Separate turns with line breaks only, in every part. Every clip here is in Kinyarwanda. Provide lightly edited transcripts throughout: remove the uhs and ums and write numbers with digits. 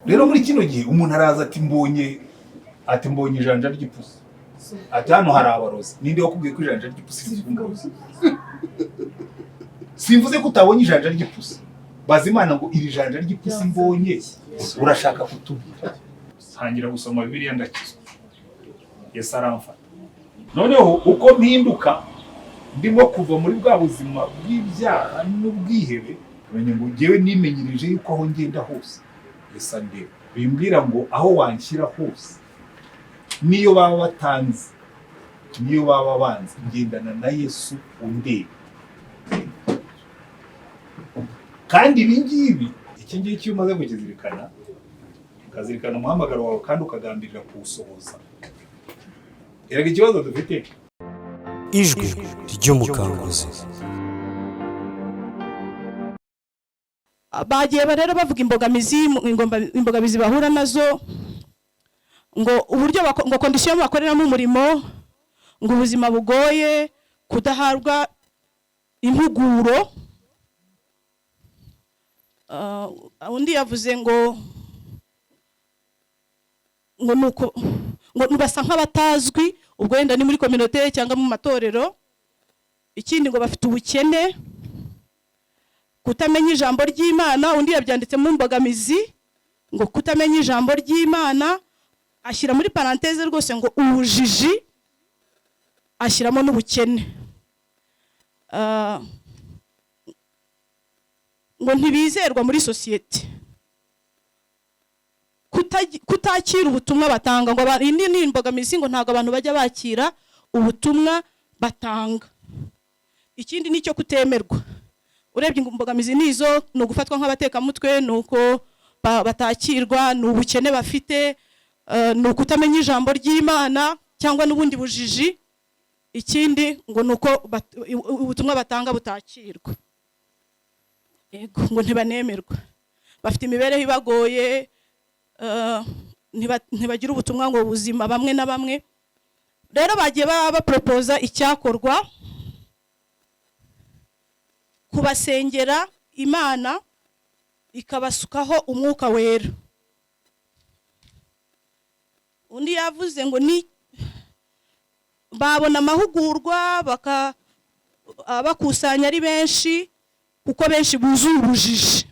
Rero muri kino gihe umuntu araza ati mbonye, ati mbonye ijanja ry'ipusi, ati hano hari abarozi. Ninde wakubwiye ko ijanja ry'ipusi rivuga umurozi? Simvuze ko utabonye ijanja ry'ipusi. Baza Imana ngo iri janja ry'ipusi mbonye urashaka kutubwira. Ntangira gusoma Bibiliya, ndakizwa, Yesu aramfata. Noneho uko mpinduka, ndimo kuva muri bwa buzima bw'ibyaha n'ubwihebe, menya ngo ngewe nimenyereje yuko aho ngenda hose Yesu andeba. Bimbwira ngo aho wanshyira hose, niyo baba batanzi, niyo baba banzi, ngendana na Yesu undeba. Kandi ibi ngibi, iki ngiki iyo umaze kukizirikana, ukazirikana umuhamagaro wawe kandi ukagambirira kuwusohoza. Erega ikibazo dufite.
Ijwi ry'Umukanguzi.
Bagiye rero bavuga imbogamizi, imbogamizi bahura nazo, ngo uburyo ngo condition bakoreramo umurimo, ngo ubuzima bugoye, kudahabwa impuguro. Undi yavuze ngo nuko ngo basa nk'abatazwi, ubwo wenda ni muri communauté cyangwa mu matorero. Ikindi ngo bafite ubukene, kutamenya ijambo ry'Imana. Undi yabyanditse mu mbogamizi ngo kutamenya ijambo ry'Imana, ashyira muri parenthèse rwose ngo ubujiji, ashyiramo n'ubukene. Ngo ntibizerwa muri sosiyete, kutakira ubutumwa batanga, ngo indi ni imbogamizi, ngo ntabwo abantu bajya bakira ubutumwa batanga. Ikindi ni icyo kutemerwa. Urebye imbogamizi nizo: ni ugufatwa nk'abatekamutwe, ni uko batakirwa, ni ubukene bafite, ni ukutamenya ijambo ry'Imana cyangwa n'ubundi bujiji. Ikindi ngo ni uko ubutumwa batanga butakirwa. Yego, ngo ntibanemerwa, bafite imibereho ibagoye, ntibagira ubutumwa ngo buzima bamwe na bamwe. Rero bagiye baporopoza icyakorwa: kubasengera, Imana ikabasukaho Umwuka Wera. Undi yavuze ngo ni babona amahugurwa, baka bakusanya ari benshi, kuko benshi buzuye ubujiji.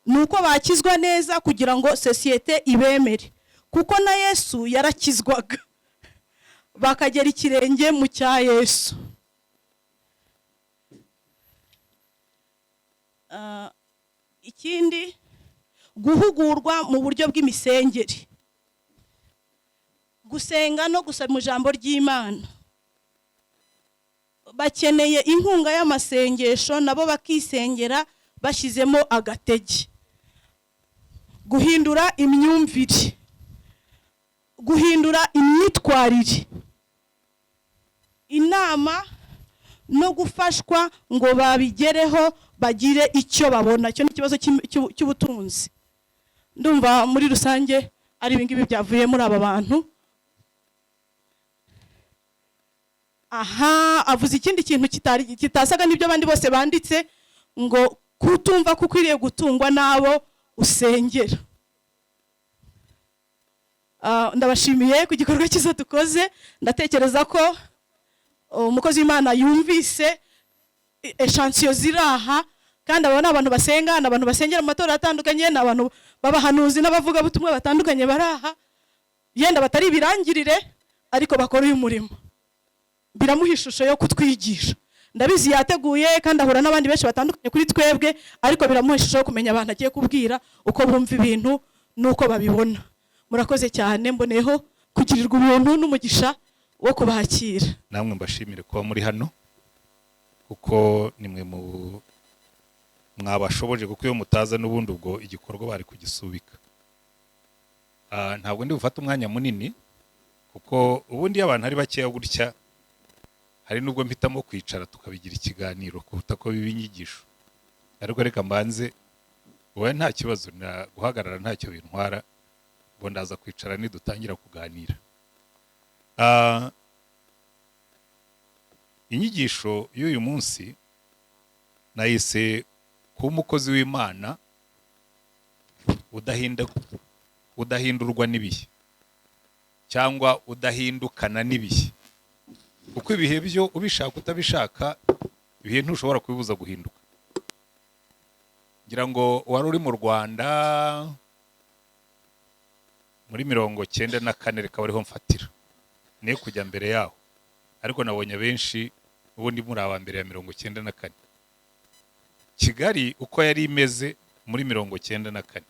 Ni uko bakizwa neza kugira ngo sosiyete ibemere, kuko na Yesu yarakizwaga, bakagera ikirenge mu cya Yesu. Ikindi, guhugurwa mu buryo bw'imisengere, gusenga no gusoma ijambo ry'Imana. Bakeneye inkunga y'amasengesho, nabo bakisengera bashyizemo agatege. Guhindura imyumvire, guhindura imyitwarire, inama no gufashwa ngo babigereho, bagire icyo babona. Icyo ni ikibazo cy'ubutunzi. Ndumva muri rusange ari ibingibi byavuye muri aba bantu. Aha avuze ikindi kintu kitasaga n'ibyo abandi bose banditse, ngo kutumva ko ukwiriye gutungwa n'abo usengera. Ndabashimiye ku gikorwa cyiza dukoze. Ndatekereza ko umukozi w'Imana yumvise échantillon ziri aha, kandi aba ni abantu basenga, ni abantu basengera mu matorero atandukanye, ni abantu b'abahanuzi n'abavugabutumwa batandukanye bari aha, yenda batari ibirangirire ariko bakora uyu murimo. Biramuha ishusho yo kutwigisha. Ndabizi yateguye kandi ahura n'abandi benshi batandukanye kuri twebwe, ariko biramuha ishusho yo kumenya abantu agiye kubwira, uko bumva ibintu n'uko babibona. Murakoze cyane, mboneyeho kugirirwa ubuntu n'umugisha wo kubakira.
Namwe mbashimire kuba muri hano, kuko nimwe mu mwabashoboje, kuko iyo mutaza n'ubundi ubwo igikorwa bari kugisubika. Ntabwo ndi bufate umwanya munini, kuko ubundi iyo abantu ari bakeya gutya hari nubwo mpitamo kwicara tukabigira ikiganiro kuruta ko biba inyigisho. Ariko reka mbanze, wowe nta kibazo, na guhagarara ntacyo bintwara, ngo ndaza kwicara nidutangira kuganira. Inyigisho y'uyu munsi nayise kuba umukozi w'Imana Udahinda, udahindurwa n'ibihe cyangwa udahindukana n'ibihe, kuko ibihe byo ubishaka utabishaka, ibihe ntushobora kubibuza guhinduka. Ngira ngo wari uri mu Rwanda muri 94, reka ariho mfatira, ne kujya mbere yaho, ariko nabonye abenshi ubundi muri aba mbere ya 94. Kigali uko yari imeze muri 94,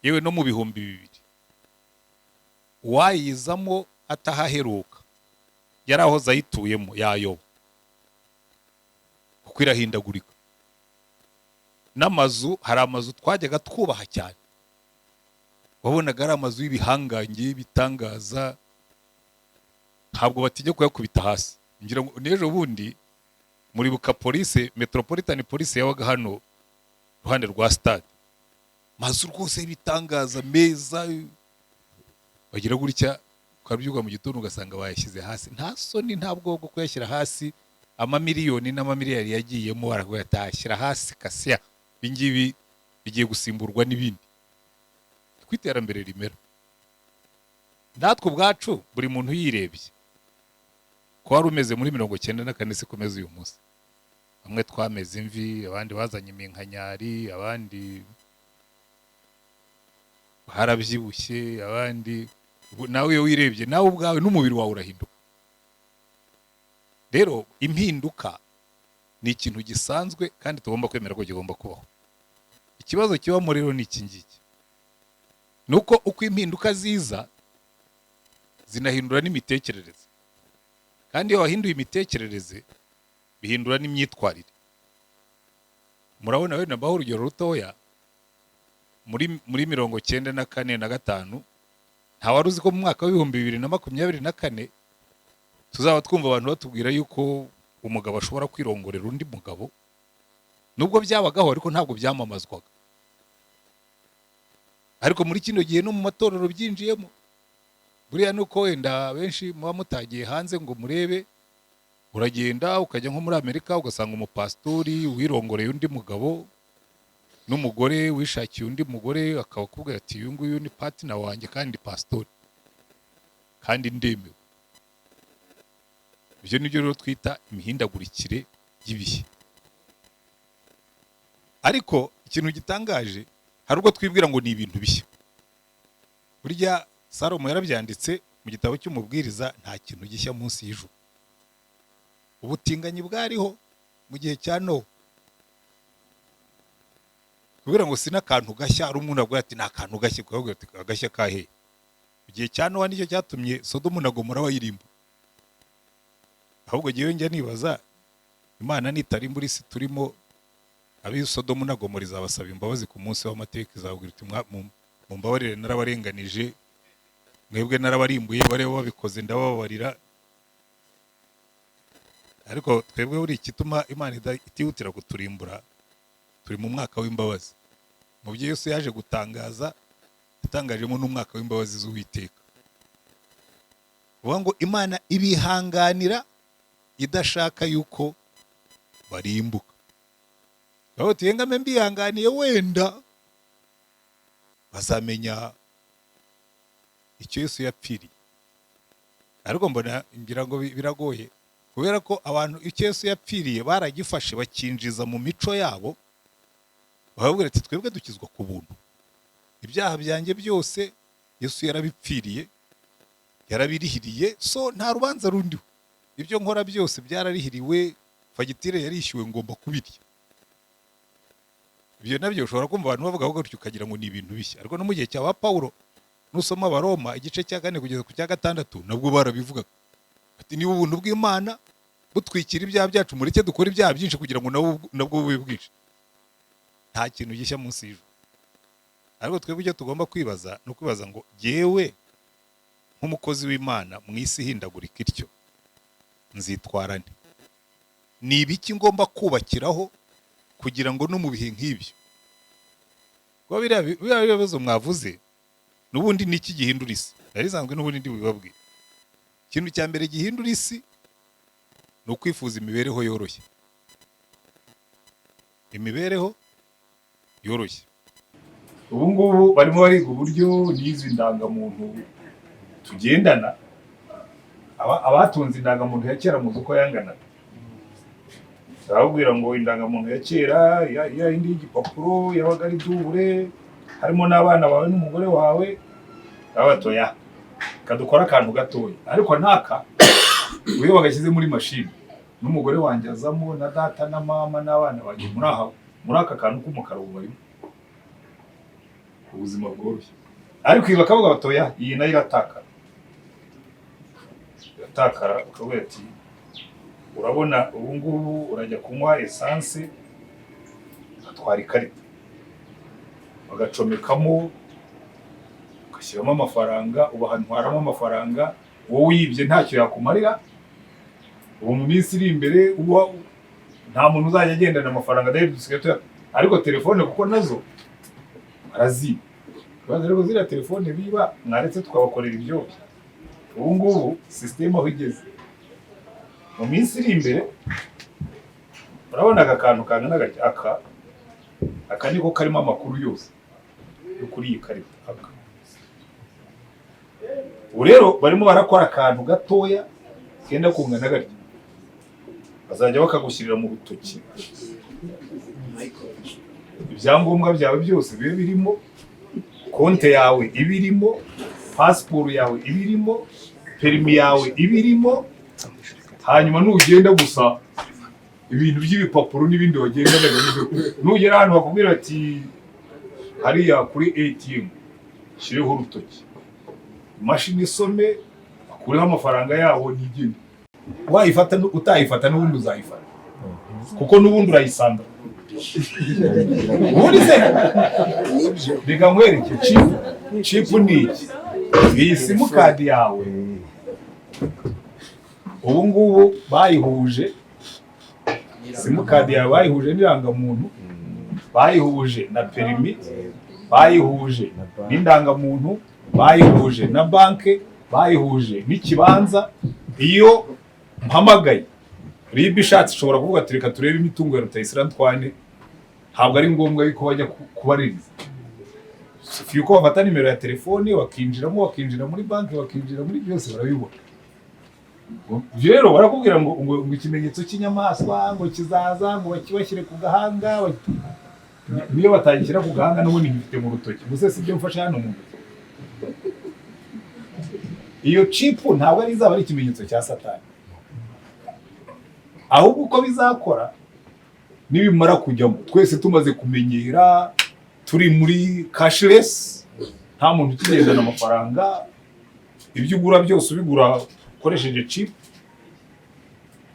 yewe no mu 2000, uwayizamo atahaheruka, yari ahoze ayituyemo, yayoba, kuko irahindagurika. N'amazu, hari amazu twajyaga twubaha cyane, wabonaga ari amazu y'ibihangange, y'ibitangaza, ntabwo batinya kuyakubita hasi. Ngira ngo n'ejo bundi muribuka police, Metropolitan Police yabaga hano iruhande rwa stade, mazu rwose y'ibitangaza meza, bagira gutya ukabyuka mu gitondo ugasanga bayashyize hasi, nta soni, nta bwoba bwo kuyashyira hasi. Amamiliyoni n'amamiliyari yagiyemo, baravuga hasi kasiya, ibingibi bigiye gusimburwa n'ibindi. Uko iterambere rimera, natwe ubwacu buri muntu yirebye ko wari umeze muri 94 si kumeze uyu munsi. Bamwe twameze imvi, abandi bazanye iminkanyari, abandi barabyibushye, abandi nawe iyo wirebye nawe ubwawe n'umubiri wawe urahinduka. Rero impinduka ni ikintu gisanzwe kandi tugomba kwemera ko kigomba kubaho. Ikibazo kibamo rero ni iki ngiki: ni uko uko impinduka ziza zinahindura n'imitekerereze, kandi iyo wahinduye imitekerereze bihindura n'imyitwarire. Murabona, wenda mbaho urugero rutoya, muri 94 na gatanu, nta wari uzi ko mu mwaka wa 2024 tuzaba twumva abantu batubwira yuko umugabo ashobora kwirongorera undi mugabo. Nubwo byabagaho, ariko ntabwo byamamazwaga. Ariko muri kino gihe no mu matorero byinjiyemo. Buriya nuko wenda benshi muba mutagiye hanze ngo murebe. Uragenda ukajya nko muri Amerika, ugasanga umupasitori wirongoreye undi mugabo n'umugore wishakiye undi mugore, akaba akubwira ati: "Uyu nguyu ni partner wanjye kandi pasitori kandi ndemewe." Ibyo ni byo rero twita imihindagurikire y'ibihe. Ariko ikintu gitangaje, hari ubwo twibwira ngo ni ibintu bishya. Burya Salomo yarabyanditse mu gitabo cy'Umubwiriza: nta kintu gishya munsi y'ijuru. Ubutinganyi bwariho mu gihe cya Nowa. Kubera ngo si n'akantu gashya, hari umuntu avuga ati: "Ni akantu gashya." Kuvuga ati: "Agashya kahe?" Mu gihe cya Nowa nicyo cyatumye Sodomu na Gomora bayirimba. Ahubwo ngewe njya nibaza, Imana nitarimbura isi turimo, ab'i Sodomu na Gomora izabasaba imbabazi ku munsi w'amateka, izababwira iti: "Mumbabarire, narabarenganije, mwebwe narabarimbuye, bareba babikoze ndababarira." Ariko twebwe buri igituma Imana itihutira kuturimbura, turi mu mwaka w'imbabazi. Mu byo Yesu yaje gutangaza, yatangajemo n'umwaka w'imbabazi z'Uwiteka, uvuga ngo Imana ibihanganira idashaka yuko barimbuka. Aho tuyengame mbihanganiye, wenda bazamenya icyo Yesu yapfiriye. Ariko mbona ngira ngo biragoye, kubera ko abantu icyo Yesu yapfiriye baragifashe bakinjiza mu mico yabo, bakababwira ati: "Twebwe dukizwa ku buntu, ibyaha byanjye byose Yesu yarabipfiriye, yarabirihiriye, so nta rubanza rundiho, ibyo nkora byose byararihiriwe, fagitire yarishyuwe, ngomba kubirya." Ibyo nabyo ushobora kumva abantu bavuga gutyo ukagira ngo ni ibintu bishya. Ariko no mu gihe cya ba Pawulo, nusoma Abaroma igice cya 4 kugeza ku cya 6, nabwo barabivugaga ati: "Niba ubuntu bw'Imana butwikira ibyaha byacu, mureke dukore ibyaha byinshi kugira ngo nabwo bube bwinshi." Nta kintu gishya munsi y'ijuru. Ariko twebwe icyo tugomba kwibaza ni ukwibaza ngo: jyewe nk'umukozi w'Imana mu isi ihindagurika ityo, nzitwara nte? Ni ibiki ngomba kubakiraho kugira ngo no mu bihe nk'ibyo, kuba biriya bibazo mwavuze n'ubundi, ni iki gihindura isi? Nari risanzwe n'ubundi ndi bubibabwire. Ikintu cya mbere gihindura isi ni ukwifuza imibereho yoroshye, imibereho yoroshye. Ubu ngubu barimo bariga uburyo n'izi ndangamuntu tugendana. Abatunze indangamuntu ya kera muzi uko yanganaga. Barababwira ngo indangamuntu ya kera ya yindi y'igipapuro yabaga ari double, harimo n'abana bawe n'umugore wawe. Batoya kadukora akantu gatoya, ariko naka iyo bagashyize muri mashini, n'umugore wanjye azamo, na data na mama n'abana banjye, muri aha, muri aka kantu k'umukara, ubu barimo ubuzima bworoshye. Ariko iyi bakavuga batoya, iyi nayo iratakara, iratakara. Ukavuga ati urabona ubu ngubu urajya kunywa essence, ugatwara ikarita, bagacomekamo, ugashyiramo amafaranga, ubahatwaramo amafaranga. Wowe uyibye ntacyo yakumarira. Ubu mu minsi iri imbere uba nta muntu uzajya agendana amafaranga. Rero dusigaye ariko telefone kuko nazo baraziba. Ikibazo rero, ziriya telefone biba, mwaretse tukabakorera ibyo. Ubu ngubu sisiteme aho igeze, mu minsi iri imbere, urabona aka kantu kangana gatya, aka niko karimo amakuru yose yo kuri iyi karita aka. Ubu rero barimo barakora akantu gatoya kenda kungana gatya, bazajya bakagushyirira mu rutoki, ibyangombwa byawe byose bibe birimo, konte yawe ibirimo, pasiporo yawe ibirimo, perimi yawe ibirimo. Hanyuma nugenda gusa, ibintu by'ibipapuro n'ibindi wagendaga, nugera ahantu bakubwira ati hariya kuri ATM shyireho urutoki, imashini isome, bakureho amafaranga yabo nigende. Wayifata utayifata, n'ubundi uzayifata, kuko n'ubundi urayisanga. Ubundi se reka nkwereke chip. Chip ni iki? Iyi simukadi yawe ubu ngubu bayihuje, simukadi yawe bayihuje n'irangamuntu, bayihuje na perimi, bayihuje n'indangamuntu, bayihuje na banke, bayihuje n'ikibanza. Iyo mpamagaye RIB, ishatse ishobora kuvuga ati reka turebe imitungo ya Rutayisire Antoine. Ntabwo ari ngombwa yuko bajya kubaririza. Yuko bafata nimero ya telefone, bakinjiramo, bakinjira muri banki, bakinjira muri byose, barabibona. Ibyo rero barakubwira ngo ikimenyetso cy'inyamaswa ngo kizaza, ngo bakibashyire ku gahanga. Niyo batagishyira ku gahanga, n'ubundi ngifite mu rutoki. Gusa si ibyo mfashe hano mu ntoki, iyo chip ntabwo ari izaba ari ikimenyetso cya Satani. Ahubwo uko bizakora, nibimara kujyamo, twese tumaze kumenyera, turi muri cashless, nta muntu ukigendana amafaranga, ibyo ugura byose ubigura ukoresheje chip,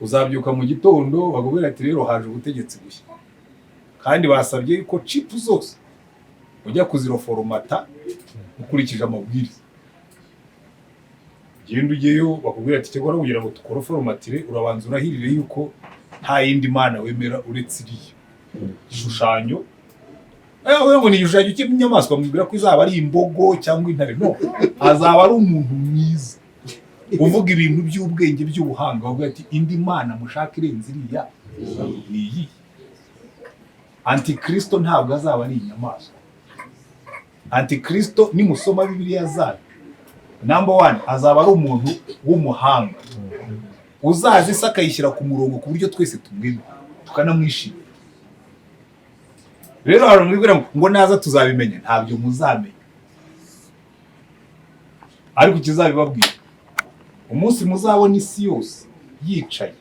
uzabyuka mu gitondo bakubwira ati rero haje ubutegetsi bushya, kandi basabye ko chip zose ujya kuziroforomata ukurikije amabwiriza. Genda ujyeyo, bakubwira ati cyakora kugira ngo tukoroformatire, urabanza urahirire yuko nta yindi mana wemera uretse iriya gishushanyo. Ngo ni igishushanyo cy'inyamaswa, mwibwira ko izaba ari imbogo cyangwa intare? No, azaba ari umuntu mwiza uvuga ibintu by'ubwenge, by'ubuhanga, bavuga ati indi mana mushaka irenze iriya ni iyi. Antikristo ntabwo azaba ari inyamaswa. Antikristo, nimusoma Bibiliya zayo, number one azaba ari umuntu w'umuhanga uzaza isi akayishyira ku murongo, ku buryo twese tumwemera tukanamwishimira. Rero hari umuntu ngo naza tuzabimenya. Ntabyo muzamenya, ariko ikizabibabwira, umunsi muzabona isi yose yicaye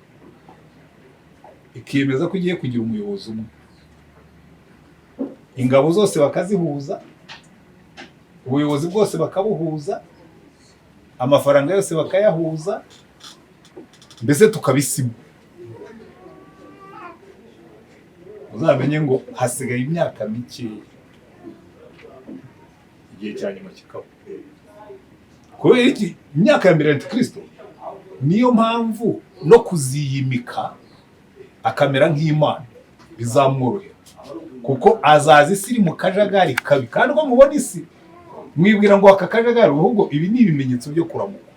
ikiyemeza ko igiye kugira umuyobozi umwe, ingabo zose bakazihuza, ubuyobozi bwose bakabuhuza, amafaranga yose bakayahuza, mbese tukabisiba, uzamenye ngo hasigaye imyaka mikeya igihe cya nyuma kikaba. Kubera iki? Imyaka ya mbere ya Antikristo, niyo mpamvu no kuziyimika akamera nk'Imana bizamworohera, kuko azaza isi iri mu kajagari kabi. Kandi uko mubona isi, mwibwira ngo aka kajagari, ahubwo ibi ni ibimenyetso byo kuramuka.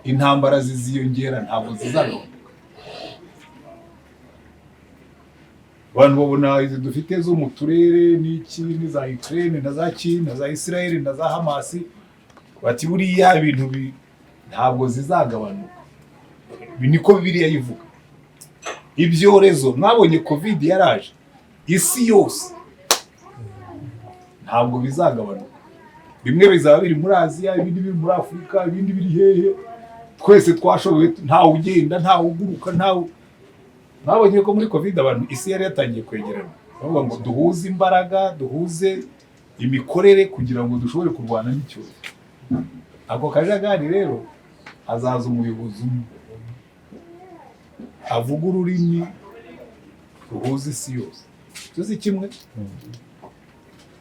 Intambara ziziyongera, ntabwo zizagabanuka. Abantu babona izi dufite zo mu turere n'iki n'iza Ukraine na za China na za Israel na za Hamas, bati buriya ibintu ntabwo zizagabanuka. Ibi niko Bibiliya yivuga. Ibyorezo mwabonye, COVID yaraje isi yose, ntabwo bizagabanuka. Bimwe bizaba biri muri Aziya, ibindi biri muri Afurika, ibindi biri hehe. Twese twashoboye, ntawe ugenda, ntawe uguruka, ntawe. Mwabonye ko muri COVID abantu, isi yari yatangiye kwegerana, bavuga ngo duhuze imbaraga, duhuze imikorere kugira ngo dushobore kurwana n'icyorezo. Ako kajagari rero, hazaza umuyobozi umwe avuga ururimi ruhuza isi yose. Tuzi kimwe,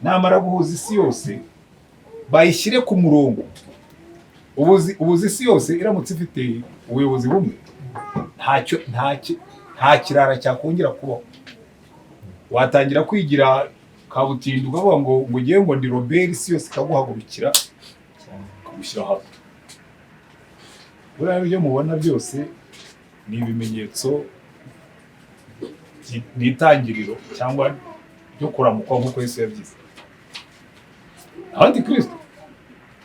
namara guhuza isi yose bayishyire ku murongo. Ubuzi isi yose iramutse ifite ubuyobozi bumwe, ntacyo nta kirara cyakongera kubaho. Watangira kwigira kabutindi, ukavuga ngo ugiye, ngo ndi Robert, isi yose ikaguhagurukira, ikagushyira hamwe. Buriya ibyo mubona byose ni ibimenyetso, ni itangiriro cyangwa ryo kuramukwa nk'uko Yesu yabyize.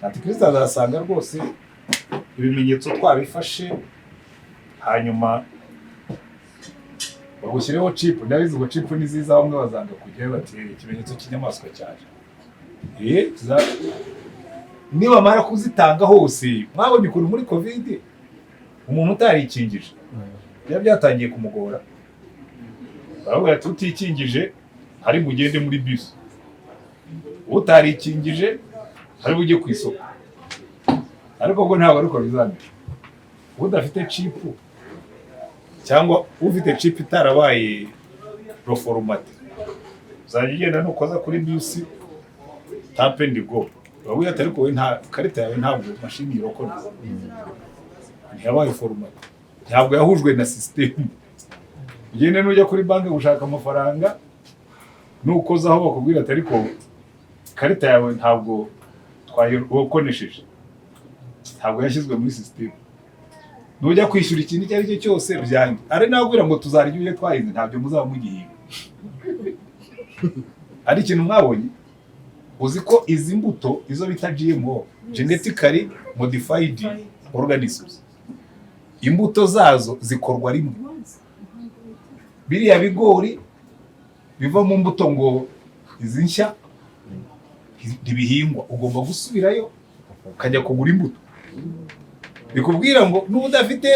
Antikristo azasanga rwose ibimenyetso twabifashe, hanyuma bagushyireho chip. Ndabizi ngo chip ni ziza, bamwe bazanga kujyayo bati: "Ikimenyetso cy'inyamaswa cyaje." Nibamara kuzitanga hose, mwabonye ukuntu muri COVID umuntu utarikingije byaba byatangiye kumugora. Baravuga ati: "Utikingije hari bugende muri bisi, utarikingije hari bujye ku isoko." Ariko ubwo ntabwo ariko bizamera. Udafite chip cyangwa ufite chip itarabaye reformaté, uzajya ugenda nukoza kuri bisi, tap and go. Urabona ati: "Ariko wowe nta karita yawe, ntabwo mashini irokora, ntiyabaye formaté, ntabwo yahujwe na sisitemu." Ugende nujya kuri banki gushaka amafaranga, nukozaho bakubwira ati: "Ariko ikarita yawe ntabwo twayirokonesheje, ntabwo yashyizwe muri sisitemu." Nujya kwishyura ikintu icyo ari cyo cyose byange, ari nababwira ngo tuzarya ibyo twahinze, ntabyo muzaba mugihinga. Ari ikintu mwabonye, uzi ko izi mbuto, izo bita GMO, genetically modified organisms, imbuto zazo zikorwa rimwe. Biriya bigori biva mu mbuto ngo izi nshya ntibihingwa, ugomba gusubirayo ukajya kugura imbuto. Bikubwira ngo nuba udafite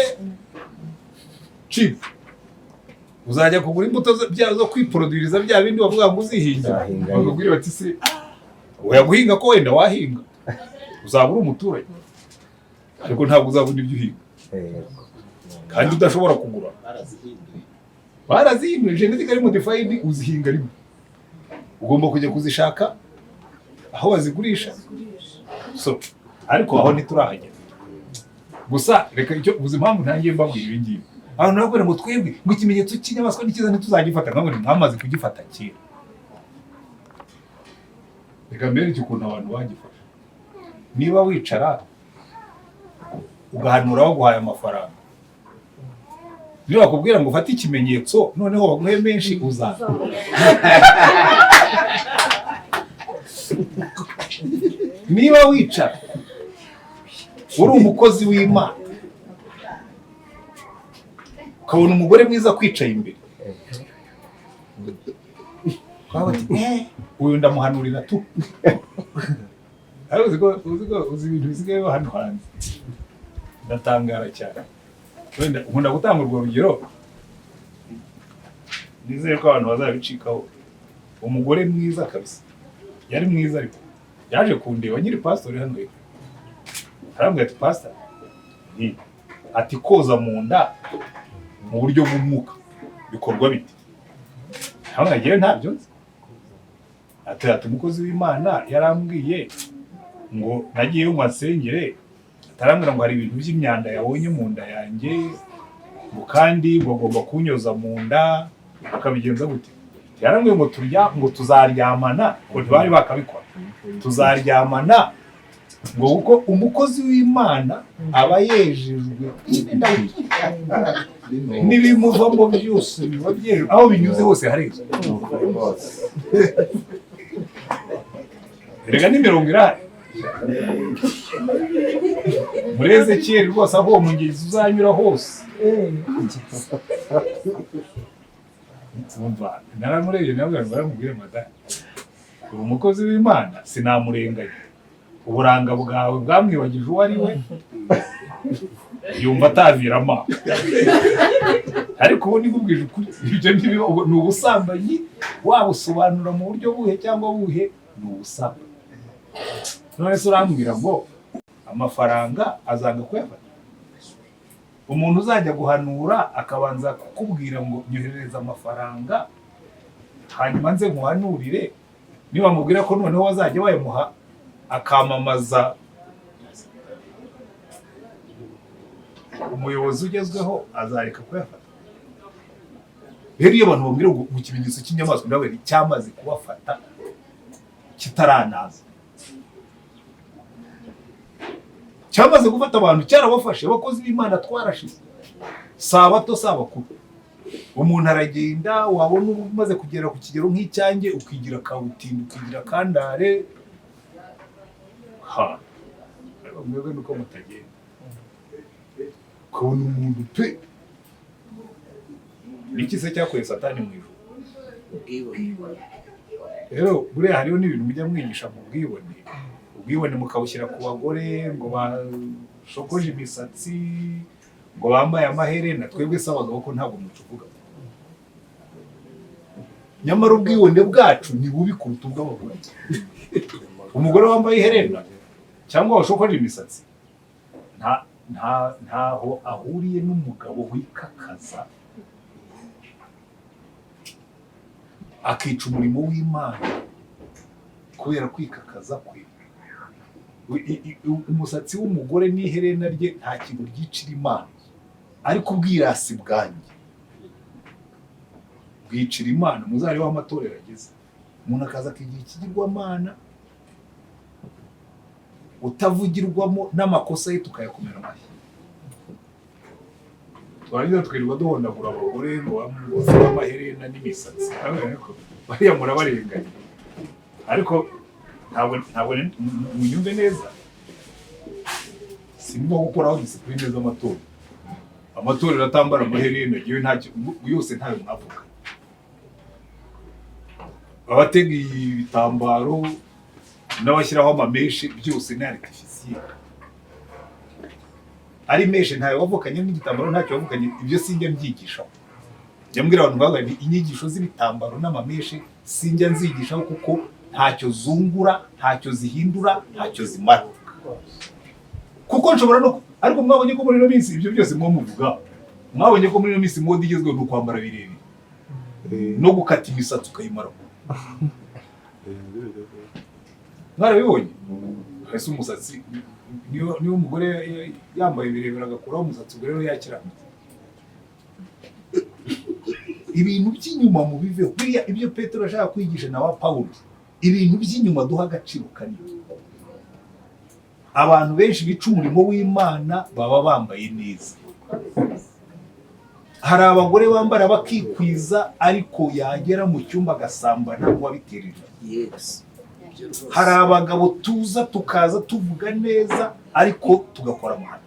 chip, uzajya kugura imbuto zo kwiporodiriza bya bindi bavuga ngo uzihingira.
Uzahinga.
Bakubwira bati: "Se oya, guhinga ko wenda wahinga, uzaba uri umuturage, ariko ntabwo uzabona ibyo uhinga kandi udashobora kugura."
Barazihinduye.
Barazihinduye. Genetically modified uzihinga rimwe, ugomba kujya kuzishaka aho bazigurisha. So ariko aho ntiturahagera. Gusa reka icyo uzi, impamvu ntangiye mbabwira ibi ngibi, abantu bakubwira ngo twebwe ngo ikimenyetso cy'inyamaswa ni cyiza, ntituzagifata. Nkamwe mwamaze kugifata kera. Reka mbereke ukuntu abantu bagifashe. Niba wicara ugahanura baguhaye amafaranga, niba bakubwira ngo ufate ikimenyetso noneho baguhe menshi, uzaza. Niba wicara uri umukozi w'Imana, ukabona umugore mwiza kwicaye imbere, ukavuga uti: "Uyu ndamuhanurira tu." Ariko uzi ko uzi ibintu bisigaye biba hano hanze, ndatangara cyane. Wenda nkunda gutanga urwo rugero, nizere ko abantu bazabicikaho. Umugore mwiza kabisa, yari mwiza, ariko yaje kundeba nyiri pasitori hano hepfo, arambwira ati: "Pastor," nti ati: "Koza mu nda mu buryo bw'umwuka bikorwa bite?" Ntabwo ngewe ntabyo nzi. Ati umukozi w'Imana yarambwiye ngo nagiyeyo ngo ansengere, atarambwira ngo hari ibintu by'imyanda yabonye mu nda yanjye, ngo kandi ngo agomba kunyoza mu nda, akabigenza gute. Yarambwiye ngo turya, ngo tuzaryamana, ngo ntibari bakabikora, tuzaryamana. Ngo kuko umukozi w'Imana aba yejejwe n'ibimuvamo byose biba byejejwe, aho binyuze hose harezwe. Erega n'imirongo irahari muri Ezekiyeli rwose, aho uwo mugezi uzanyura hose. Naramurebye nawe baramubwira madamu, uri umukozi w'Imana sinamurenganya, uburanga bwawe bwamwibagije uwo ari we, yumva ataviramo. Ariko ubu nikubwije ukuri, ibyo ni ubusambanyi, wabusobanura mu buryo buhe cyangwa buhe, ni ubusambanyi. None se urambwira ngo amafaranga azanga kuyafata? Umuntu uzajya guhanura akabanza kukubwira ngo nyoherereza amafaranga hanyuma nze nkuhanurire, niba mubwira ko noneho bazajya bayamuha akamamaza umuyobozi ugezweho, azareka kuyafata? Rero iyo abantu bambwira ngo mu kimenyetso cy'inyamaswa, nawe cyamaze kubafata kitaranaza, cyamaze gufata abantu, cyarabafashe. Abakozi b'Imana twarashize, si abato si abakuru. Umuntu aragenda, wabona umaze kugera ku kigero nk'icyanjye ukigira kabutindi, ukigira kandare, ha mwebwe nuko mutagenda, ukabona umuntu pe. Niki se cyakuye Satani mu ijuru? Rero buriya hariho n'ibintu mujya mwigisha mu bwibone, ubwibone mukabushyira ku bagore ngo bashokoje imisatsi, ngo bambaye amaherena. Twebwe se abagabo ko ntabwo mutuvuga? Nyamara ubwibone bwacu ni bubi kuruta ubw'abagore. Umugore wambaye iherena cyangwa washokoje imisatsi ntaho ahuriye n'umugabo wikakaza akica umurimo w'Imana kubera kwikakaza kwe. Umusatsi w'umugore n'iherena rye nta kintu ryicira Imana, ariko ubwirasi bwanjye bwicira Imana. Muzarebe aho amatorero ageze, umuntu akaza akigira ikigirwamana utavugirwamo n'amakosa ye tukayakomera amashyi. Twarangiza twirirwa duhondagura abagore ngo bafite amaherena n'imisatsi, bariya murabarenganya. Ariko ntabwo munyumve neza, sindimo gukuraho disipurine z'amatorero. Amatorero atambara amaherena yewe ntacyo, yose ntayo mwavuga. Abatega ibitambaro n'abashyiraho amameshe byose ni artificiel. Ari meshe ntayo wavukanye n'igitambaro ntacyo wavukanye, ibyo sinjya mbyigishaho. Njya mbwira abantu bavuga nti inyigisho z'ibitambaro n'amameshe sinjya nzigishaho kuko ntacyo zungura, ntacyo zihindura, ntacyo zimara. Kuko nshobora no, ariko mwabonye ko muri ino minsi ibyo byose mwo muvuga, mwabonye ko muri ino minsi mode igezweho ni ukwambara birebire no gukata imisatsi ukayimara. Mwarabibonye? Ese umusatsi niyo umugore yambaye birebire agakuraho umusatsi, ubwo rero yakiranutse. Ibintu by'inyuma mubiveho. Biriya ibyo Petero ashaka kwigisha na wa Pawulo, ibintu by'inyuma duha agaciro kanini. Abantu benshi bica umurimo w'Imana baba bambaye neza. Hari abagore bambara bakikwiza, ariko yagera mu cyumba agasambana uwabiterera. Hari abagabo tuza tukaza tuvuga neza ariko tugakora amahano.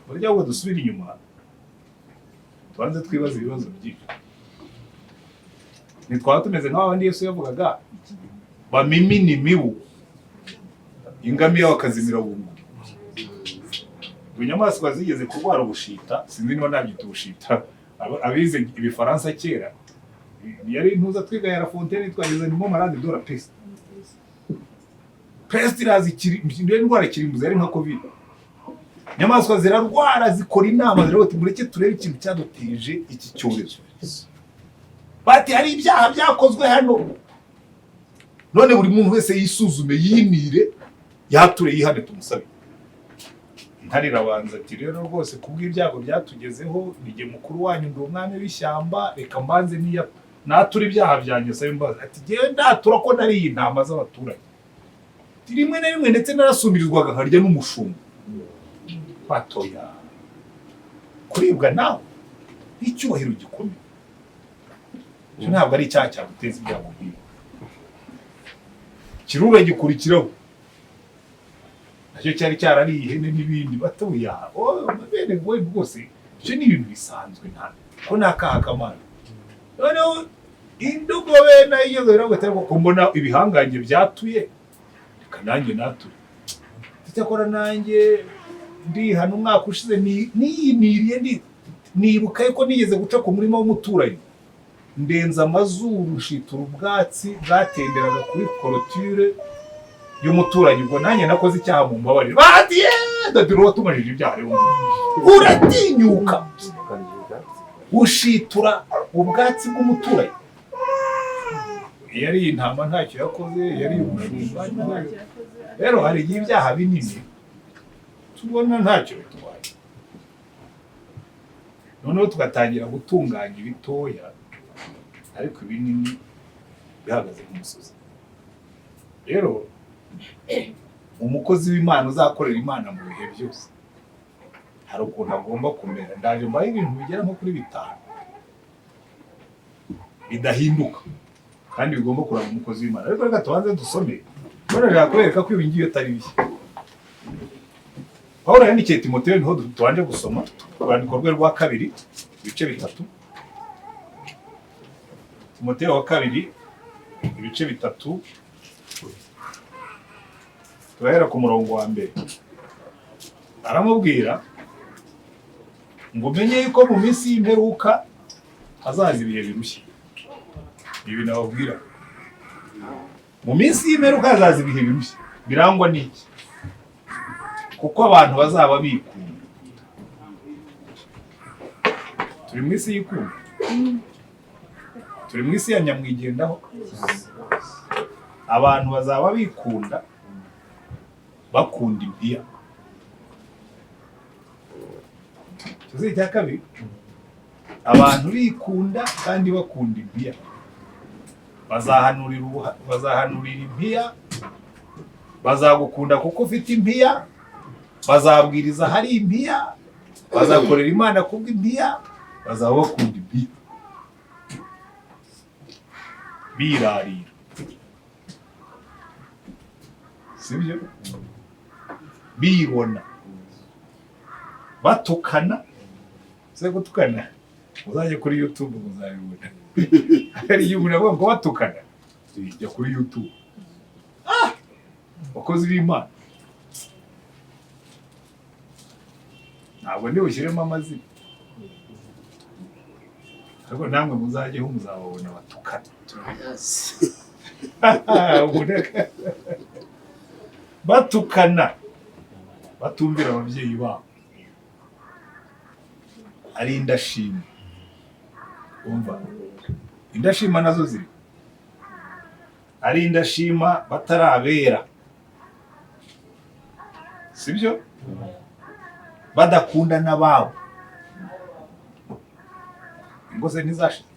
Burya ngo dusubire inyuma tubanze twibaze ibibazo byinshi. Ntitwaba tumeze nk'abandi Yesu yavugaga bamimina imibu ingamiya bakazimira bunguri. Inyamaswa zigeze kurwara ubushita, sinzi niba nabyita ubushita, abize ibifaransa kera yari intuza twiga ya La Fontaine, twageze nimo malade de la peste. Peste iraza ikiri indwara kirimbuza, yari nka covid. Inyamaswa zirarwara zikora inama ziravuga ati mureke turebe ikintu cyaduteje iki cyorezo. Bati hari ibyaha byakozwe hano, none buri muntu wese yisuzume yinire yature yihane tumusabe. Intare irabanza ati rero rwose kubw'ibyago byatugezeho nige mukuru wanyu ndi umwami w'ishyamba, reka mbanze niya natura ibyaha byanjye sabe imbabazi. Ati genda natura ko nariye intama z'abaturage. Rimwe na rimwe ndetse narasumirizwaga nkarya n'umushumba. Batoya kuribwa nawe n'icyubahiro gikomeye, icyo ntabwo ari icyaha cyaguteza ibyago nk'ibi. Kirura gikurikiraho nacyo cyari cyarariye ihene n'ibindi. Batoya, bene we rwose ibyo ni ibintu bisanzwe, nta ko ni akaha kamana. Noneho indogobe nayo igeze iravuga ati: "Ariko mbona ibihangange byatuye, reka nanjye nature." Icyakora nanjye ndihana, umwaka ushize niyiniriye, nibuka yuko nigeze guca ku murima w'umuturanyi, ndenza amazuru nshitura ubwatsi bwatenderaga kuri clôture y'umuturanyi. Ubwo nanjye nakoze icyaha, mu mbabarire. Bati: "Yeee, dadiro watumajije ibyaha rero, uratinyuka ushitura ubwatsi bw'umuturanyi." Yariye intama ntacyo yakoze, yariye umushumba. Rero hari igihe ibyaha binini tubona ntacyo bitwaye, noneho tugatangira gutunganya ibitoya, ariko ibinini bihagaze nk'umusozi. Rero umukozi w'Imana uzakorera Imana mu bihe byose hari ukuntu agomba kumera. Ndaje mbaho ibintu bigera nko kuri bitanu bidahinduka kandi bigomba kuranga umukozi w'Imana. Ariko reka tubanze dusome. None nshaka kubereka ko ibi ngibi atari bishya. Pawulo yandikiye Timoteyo, niho tubanje gusoma urwandiko rwe rwa kabiri, ibice 3. Timoteyo wa kabiri, ibice 3, turahera ku murongo wa mbere. Aramubwira ngo: "Umenye yuko mu minsi y'imperuka hazaza ibihe birushya." Ibi nababwira, mu minsi y'imperuka hazaza ibihe birushya. Birangwa n'iki? Kuko abantu bazaba bikunda. Turi mu isi y'ikunda, turi mu isi ya nyamwigendaho. Abantu bazaba bikunda, bakunda impiya. Tuzi icya kabiri, abantu bikunda kandi bakunda impiya, bazahanurira impiya, bazagukunda kuko ufite impiya, bazabwiriza ahari impiya, bazakorera Imana kubw'impiya, bazaba bakunda impiya, birarira, sibyo? Bibona, batukana. Se gutukana, uzajye kuri YouTube muzabibona. Hari igihe umuntu avuga ngo batukana, jya kuri YouTube. Ah, abakozi b'Imana, ntabwo ndi bushyiremo amazina, ariko namwe muzajyeho muzababona batukana.
Turayazi.
Batukana, batumvira ababyeyi babo, ari indashima. Umva, indashima nazo ziri ari indashima, batarabera, sibyo? Badakunda n'ababo. Ingo ze ntizashize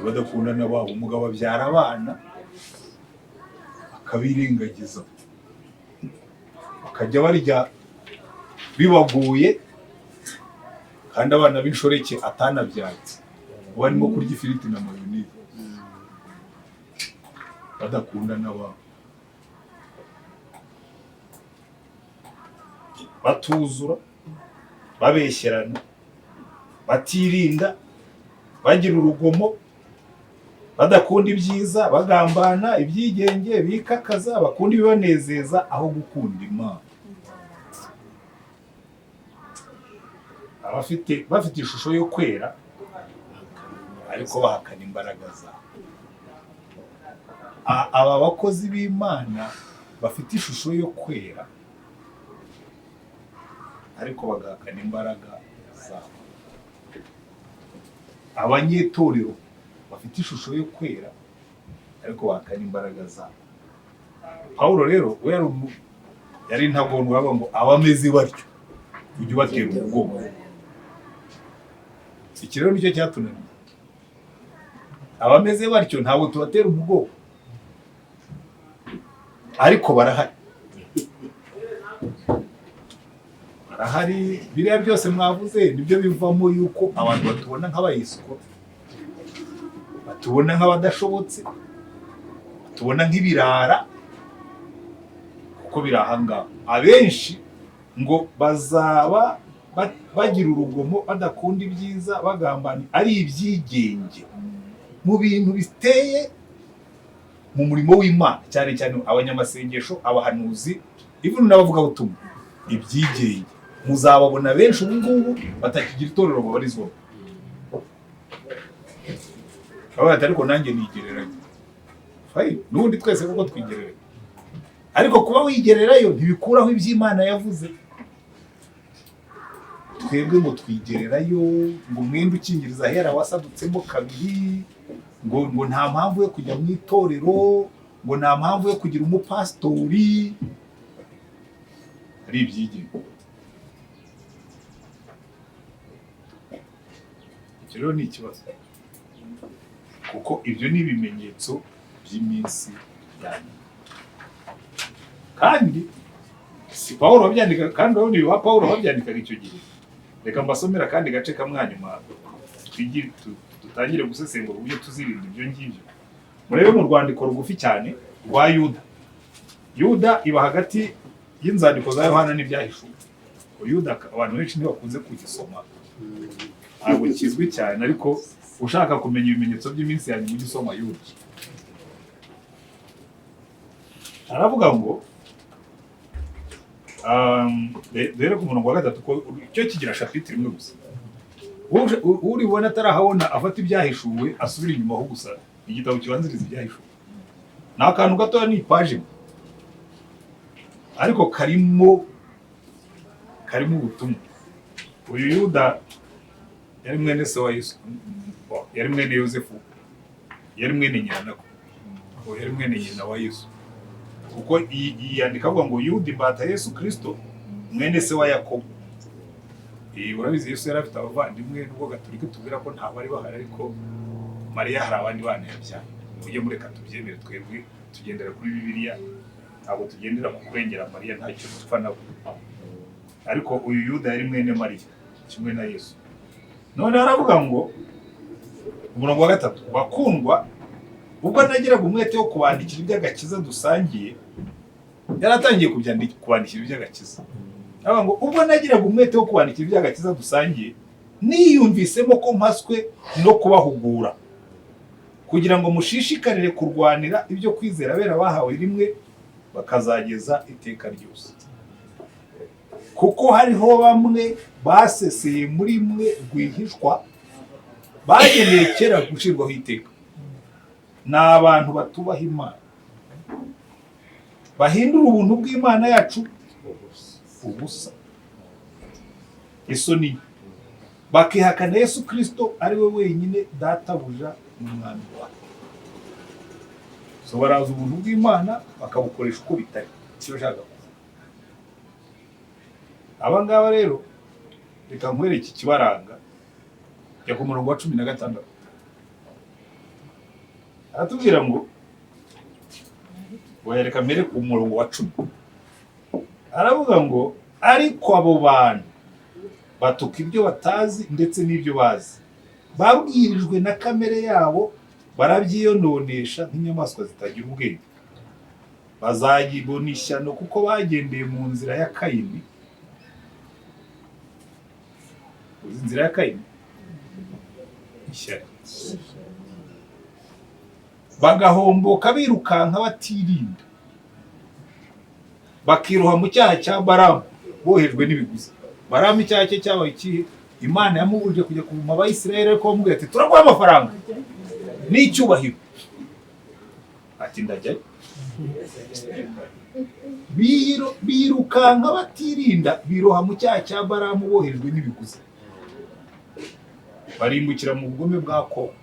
badakunda n'ababo. Umugabo abyara abana akabirengagiza, bakajya barya bibaguye, kandi abana b'inshoreke atanabyaye barimo kurya ifiriti na mayoneze. Badakunda n'ababo, batuzura, babeshyerana, batirinda, bagira urugomo, badakunda ibyiza, bagambana, ibyigenge, bikakaza, bakunda ibibanezeza aho gukunda Imana. Abafite bafite ishusho yo kwera ariko bahakana imbaraga zabo. Aba bakozi b'Imana bafite ishusho yo kwera ariko bagahakana imbaraga zabo, abanyetorero bafite ishusho yo kwera ariko bahakana imbaraga zabo. Pawulo rero we yari intagondwa, avuga ngo abameze batyo ujye ubatera umugongo. Iki rero nicyo cyatunaniye. Abameze batyo ntabwo tubatera umugongo. Ariko barahari, barahari. Biriya byose mwavuze nibyo bivamo yuko abantu batubona nk'abayisiko, batubona nk'abadashobotse, batubona nk'ibirara, kuko biri ahangaha. Abenshi ngo bazaba bagira urugomo, badakunda ibyiza, bagambana, ari ibyigenge mu bintu biteye mu murimo w'Imana, cyane cyane abanyamasengesho, abahanuzi, even n'abavugabutumwa. Ibyigenge muzababona benshi ubu ngubu batakigira itorero babarizwamo. Baba bati ariko nanjye nigereranya. Fine, n'ubundi twese kuko twigereranya, ariko kuba wigererayo ntibikuraho iby'Imana yavuze. Twebwe ngo twigererayo, ngo umwenda ukingiriza ahera wasadutsemo kabiri, ngo nta mpamvu yo kujya mu itorero, ngo nta mpamvu yo kugira umupasitori, ari ibyigenge. Icyo rero ni ikibazo, kuko ibyo ni ibimenyetso by'iminsi ya nyuma. Kandi si Pawulo wabyandika, kandi urabona ibi ba Pawulo babyandikaga icyo gihe. Reka mbasomera akandi gace kamwe hanyuma dutangire gusesengura uburyo tuzirinda ibyo ngibyo. Murebe mu rwandiko rugufi cyane rwa Yuda. Yuda iba hagati y'inzandiko za Yohana n'ibyahishuwe. Yuda abantu benshi ntibakunze kugisoma, ntabwo kizwi cyane, ariko ushaka kumenya ibimenyetso by'iminsi ya nyuma ujye usoma Yuda. Aravuga ngo duhere ku murongo wa 3, ko icyo kigira chapitre imwe gusa. Uribona atarahabona afata ibyahishuwe asubira inyuma aho gusa, igitabo kibanziriza ibyahishuwe. Ni akantu gatoya, ni ipaji imwe, ariko karimo ubutumwa. Uyu Yuda yari mwene se wa Yesu, yari mwene Yosefu, yari mwene nyina nako, yari mwene nyina wa Yesu, kuko yandika avuga ngo Yuda imbata Yesu Kristo mwene se wa Yakobo. Urabizi Yesu yari afite abavandimwe, nubwo Gatolika tubwira ko nta bari bahari, ariko Mariya hari abandi bana yabyaye. Mujye mureka tubyemere, twebwe tugendera kuri Bibiliya, ntabwo tugendera ku kurengera Mariya, ntacyo dupfa nabo. Ariko uyu Yuda yari mwene Mariya kimwe na Yesu. None aravuga ngo umurongo wa 3, bakundwa, ubwo nagiraga umwete wo kubandikira iby'agakiza dusangiye, yaratangiye kubandikira iby'agakiza. Aravuga ngo ubwo nagiraga umwete wo kubandikira iby'agakiza dusangiye, niyumvisemo ko mpaswe no kubahugura, kugira ngo mushishikarire kurwanira ibyo kwizera abera bahawe rimwe bakazageza iteka ryose. Kuko hariho bamwe baseseye muri mwe rwihishwa, bageneye kera gucirwaho iteka. Ni abantu batubaha Imana, bahindura ubuntu bw'Imana yacu ubusa, isoni, bakihakana Yesu Kristo ari we wenyine databuja n'umwami wacu. So baraza ubuntu bw'Imana bakabukoresha uko bitari. Icyo nshaka kuvuga, aba ngaba rero reka nkwereke ikibaranga. Jya ku murongo wa 16, aratubwira ngo reka mbere ku murongo wa 10, aravuga ngo ariko abo bantu batuka ibyo batazi ndetse n'ibyo bazi, babwirijwe na kamere yabo, barabyiyononesha nk'inyamaswa zitagira ubwenge. Bazagibona ishyano kuko bagendeye mu nzira ya Kayini. Uzi inzira ya Kayini? Ishyari. Bagahomboka birukanka batirinda, bakiroha mu cyaha cya Baramu bohejwe n'ibiguzi. Baramu icyaha cye cyabaye ikihe? Imana yamubujije kujya kuvuma Abayisiraheli, ariko bamubwira ati turaguha amafaranga n'icyubahiro, ati ndajyayo. Birukanka batirinda, biroha mu cyaha cya Baramu bohejwe n'ibiguzi, barimbukira mu bugome bwa Kora,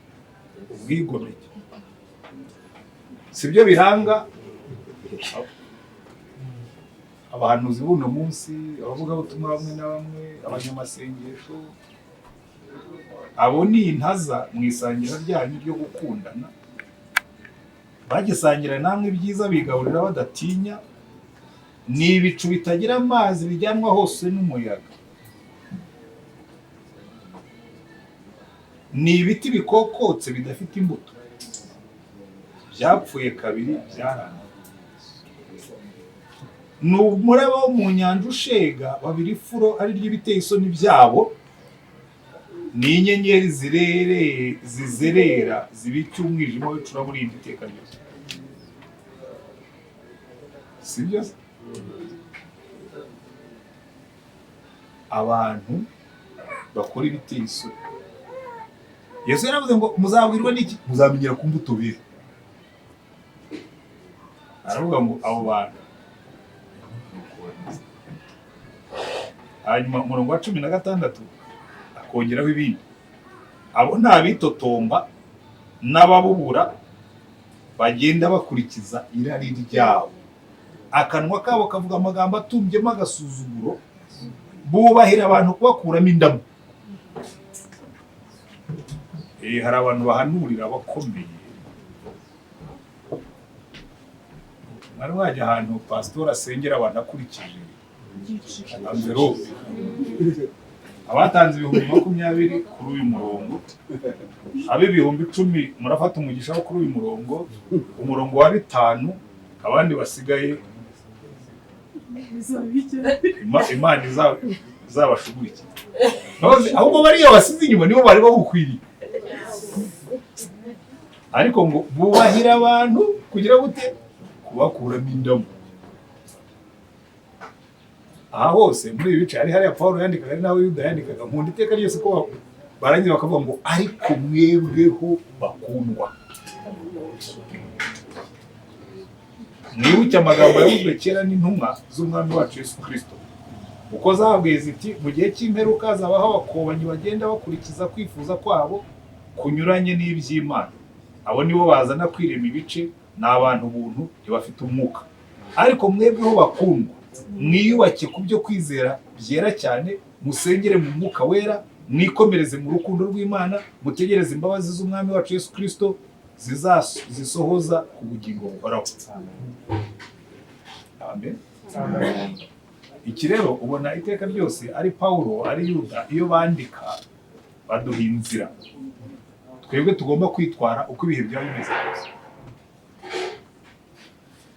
ubwigomeke. Sibyo biranga abahanuzi b'uno munsi, abavugabutumwa bamwe na bamwe, abanyamasengesho. Abo ni intaza mu isangira ryanyu ryo gukundana, Bagisangira namwe ibyiza, bigaburira badatinya. Ni ibicu bitagira amazi bijyanwa hose n'umuyaga, ni ibiti bikokotse bidafite imbuto, byapfuye kabiri byarangiye. Ni umuraba wo mu nyanja ushega, babiri ifuro ari ryo ibiteye isoni byabo, ni inyenyeri zizerera zibika umwijima w'icuraburindi iteka ryose. Si byo se? Abantu bakora ibiteye isoni. Yesu yaravuze ngo muzabwirwa n'iki? Muzamenyera ku mbuto bera. Aravuga ngo abo bantu. Hanyuma umurongo wa 16 akongeraho ibindi. Abo ni abitotomba n'ababubura bagenda bakurikiza irari ryabo, akanwa kabo kavuga amagambo atumbyemo agasuzuguro, bubahira abantu kubakuramo indamu. Hari abantu bahanurira abakomeye. Mwari wajya ahantu pasitori asengera abantu akurikije amverope. Abatanze 20,000 kuri uyu murongo, abe 10,000 murafata umugisha wo kuri uyu murongo, umurongo wa 5, abandi basigaye Imana izabashugurikira. Ahubwo bariya basize inyuma nibo bari bagukwiriye. Ariko ngo bubahira abantu kugira gute? Kubakuramo indamu. Aha hose muri ibi bice hari hariya Pawulo yandikaga, ari nawe Yuda yandikaga. Nkunda iteka ryose ko barangiza bakavuga ngo ariko mwebweho bakundwa. Mwibuke amagambo yavuzwe kera n'intumwa z'Umwami wacu Yesu Kristo, uko zababwiye ziti mu gihe cy'imperuka hazabaho abakobanyi bagenda bakurikiza kwifuza kwabo kunyuranye n'iby'Imana. Abo nibo bazana kwirema ibice, ni abantu buntu ntibafite umwuka. Ariko mwebweho bakundwa, mwiyubake ku byo kwizera byera cyane, musengere mu mwuka wera, mwikomereze mu rukundo rw'Imana, mutegereze imbabazi z'Umwami wacu Yesu Kristo zisohoza ku bugingo buhoraho. Amen. Iki rero ubona iteka ryose ari Paulo ari Yuda, iyo bandika baduha inzira twebwe tugomba kwitwara uko ibihe byaba bimeze kose.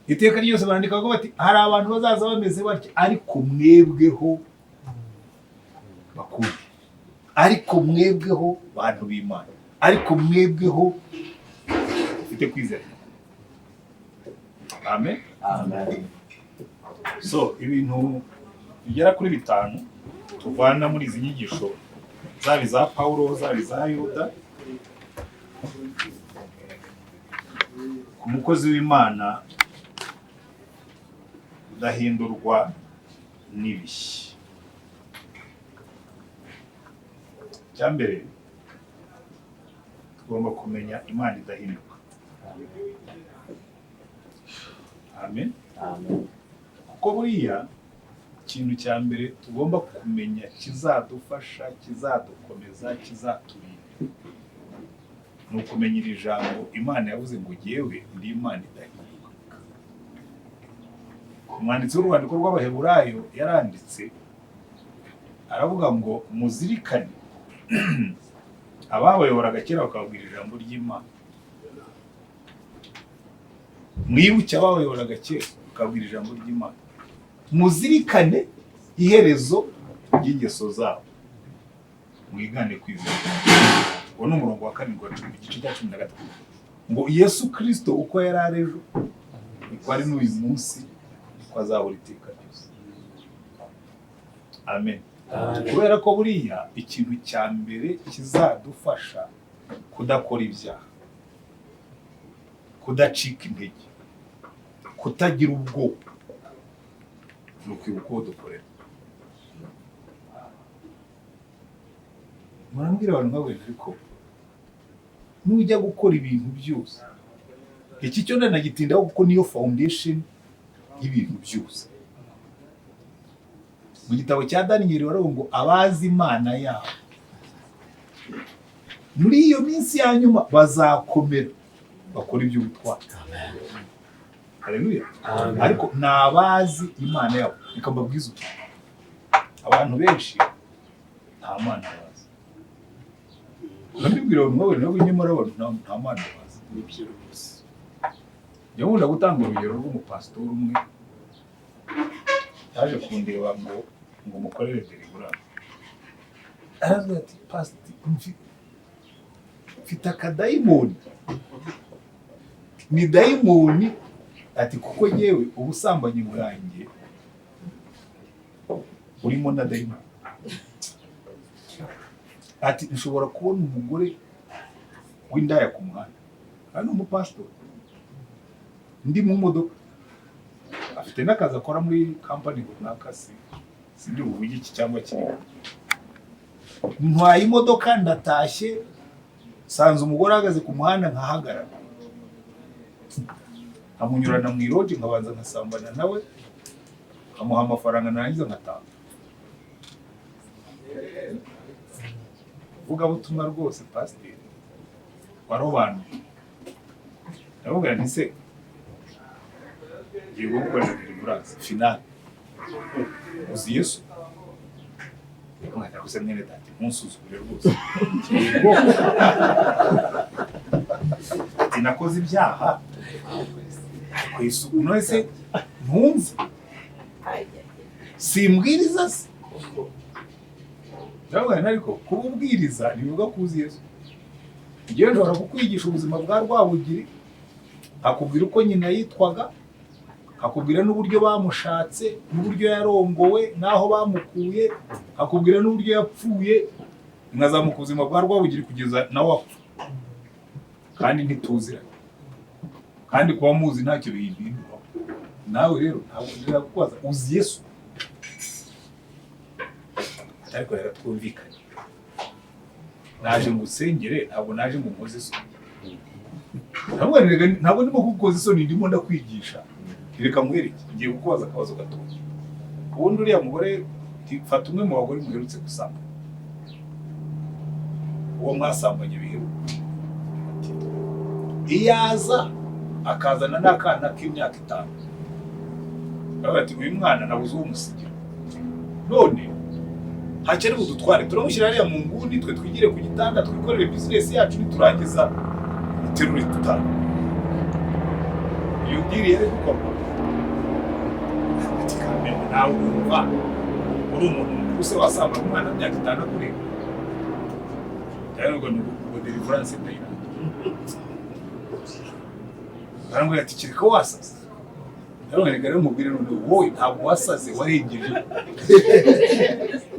Iteka ryose bandika ko bati hari abantu bazaza bameze batya, ariko mwebweho bakuru, ariko mwebweho bantu b'Imana, ariko mwebweho ufite kwizera. Amen. Amen. So ibintu bigera kuri 5 tuvana muri izi nyigisho, zaba iza Paulo zaba iza Yuda, ku mukozi w'Imana udahindurwa n'ibihe. Icyambere, tugomba kumenya Imana idahinduka. Amen. Amen. Kuko buriya ikintu cya mbere tugomba kumenya kizadufasha, kizadukomeza, kizaturinda, ni ukumenya iri jambo Imana yavuze ngo jyewe ndi Imana idahinduka. Umwanditsi w'urwandiko rw'Abaheburayo yaranditse aravuga ngo muzirikane ababayoboraga kera bakababwira ijambo ry'Imana. Mwibuke ababayoboraga kera bakababwira ijambo ry'Imana. Muzirikane iherezo ry'ingeso zabo, mwigane kwizera. Uwo ni umurongo wa 7 wa 10, igice cya 13, ngo Yesu Kristo uko yari ari ejo niko ari n'uyu munsi, niko azahora iteka ryose. Amen. Kubera ko buriya ikintu cya mbere kizadufasha kudakora ibyaha, kudacika intege, kutagira ubwoba, ni ukwibuka uwo dukorera. Murambwira abantu nk'abo, ariko nujya gukora ibintu byose, iki cyo ndanagitindaho kuko niyo foundation y'ibintu byose. Mu gitabo cya Daniyeli baravuga ngo abazi Imana yabo muri iyo minsi ya nyuma bazakomera, Bakora iby'ubutwari. Haleluya. Ariko ni abazi Imana yabo. Reka mbabwize ukuri, abantu benshi nta Mana bazi. Urambibwira abantu mwabona nabo, nyamara abantu nta Mana bazi.
Nibyo rwose.
Njya nkunda gutanga urugero rw'umupasitori umwe yaje kundeba ngo mukorere deliverance. Aravuga ati: "Pasiti, mfite akadayimoni." Ni dayimoni ati kuko yewe ubusambanyi bwanjye burimo na dayimoni. Ati nshobora kubona umugore w'indaya ku muhanda, kandi ni umupasitori, ndi mu modoka, afite n'akazi akora muri kampani runaka, si sindi buvuge iki cyangwa kiriya. Ntwaye imodoka, ndatashye, nsanze umugore ahagaze ku muhanda, nkahagarara, nkamunyurana mu iroji, nkabanza nkasambana nawe, nkamuha amafaranga, narangiza nkataha. Vugabutumwa rwose, pasiteri warobanuye. Ndavuga nti: "Se ngiye gukorera deliverance finale, uzi Yesu?" Ndavuze: "Mwene data, ntunsuzugure rwose." Yego. Ati nakoze ibyaha, ariko Yesu, none se ntumva simbwiriza se? Ndavuga nti ariko kuba ubwiriza ntibivuga ko uzi Yesu. Njyewe nshobora kukwigisha ubuzima bwa Rwabugiri, nkakubwira uko nyina yitwaga, nkakubwira n'uburyo bamushatse, n'uburyo yarongowe, n'aho bamukuye, nkakubwira n'uburyo yapfuye, nkazamuka ubuzima bwa Rwabugiri kugeza nawe apfa, kandi ntituziranye, kandi kuba muzi ntacyo bihinduraho. Nawe rero ntabwo nzira kukubaza uzi Yesu. Ariko rero twumvikanye, naje ngo usengere, ntabwo naje ngo nkoze isoni. Ntabwo ntabwo ndimo kugukoza isoni, ndimo ndakwigisha. Reka nkwereke, ngiye kukubaza akabazo gatoya. Ubundi uriya mugore, fata umwe mu bagore muherutse gusamba, uwo mwasambanye biheruka, iyo aza akazana n'akana k'imyaka 5, aravuga ati uyu mwana nabuze uwo umusigira, none ntacyo ari budutware, turamushyira hariya mu nguni, twe twigire ku gitanda, twikorere bizinesi yacu, niturangiza duterure dutanu. Iyo ubwiriye ari gukorwa. Ati kamere, nawe urumva uri umuntu mukuru se wasambana umwana w'imyaka 5 akureba? Rero ubwo ni ubwo deliverance ndayirangira. Arambwira ati kereka wasaze. Ndabona rero mubwire none, wowe ntabwo wasaze, warengeje.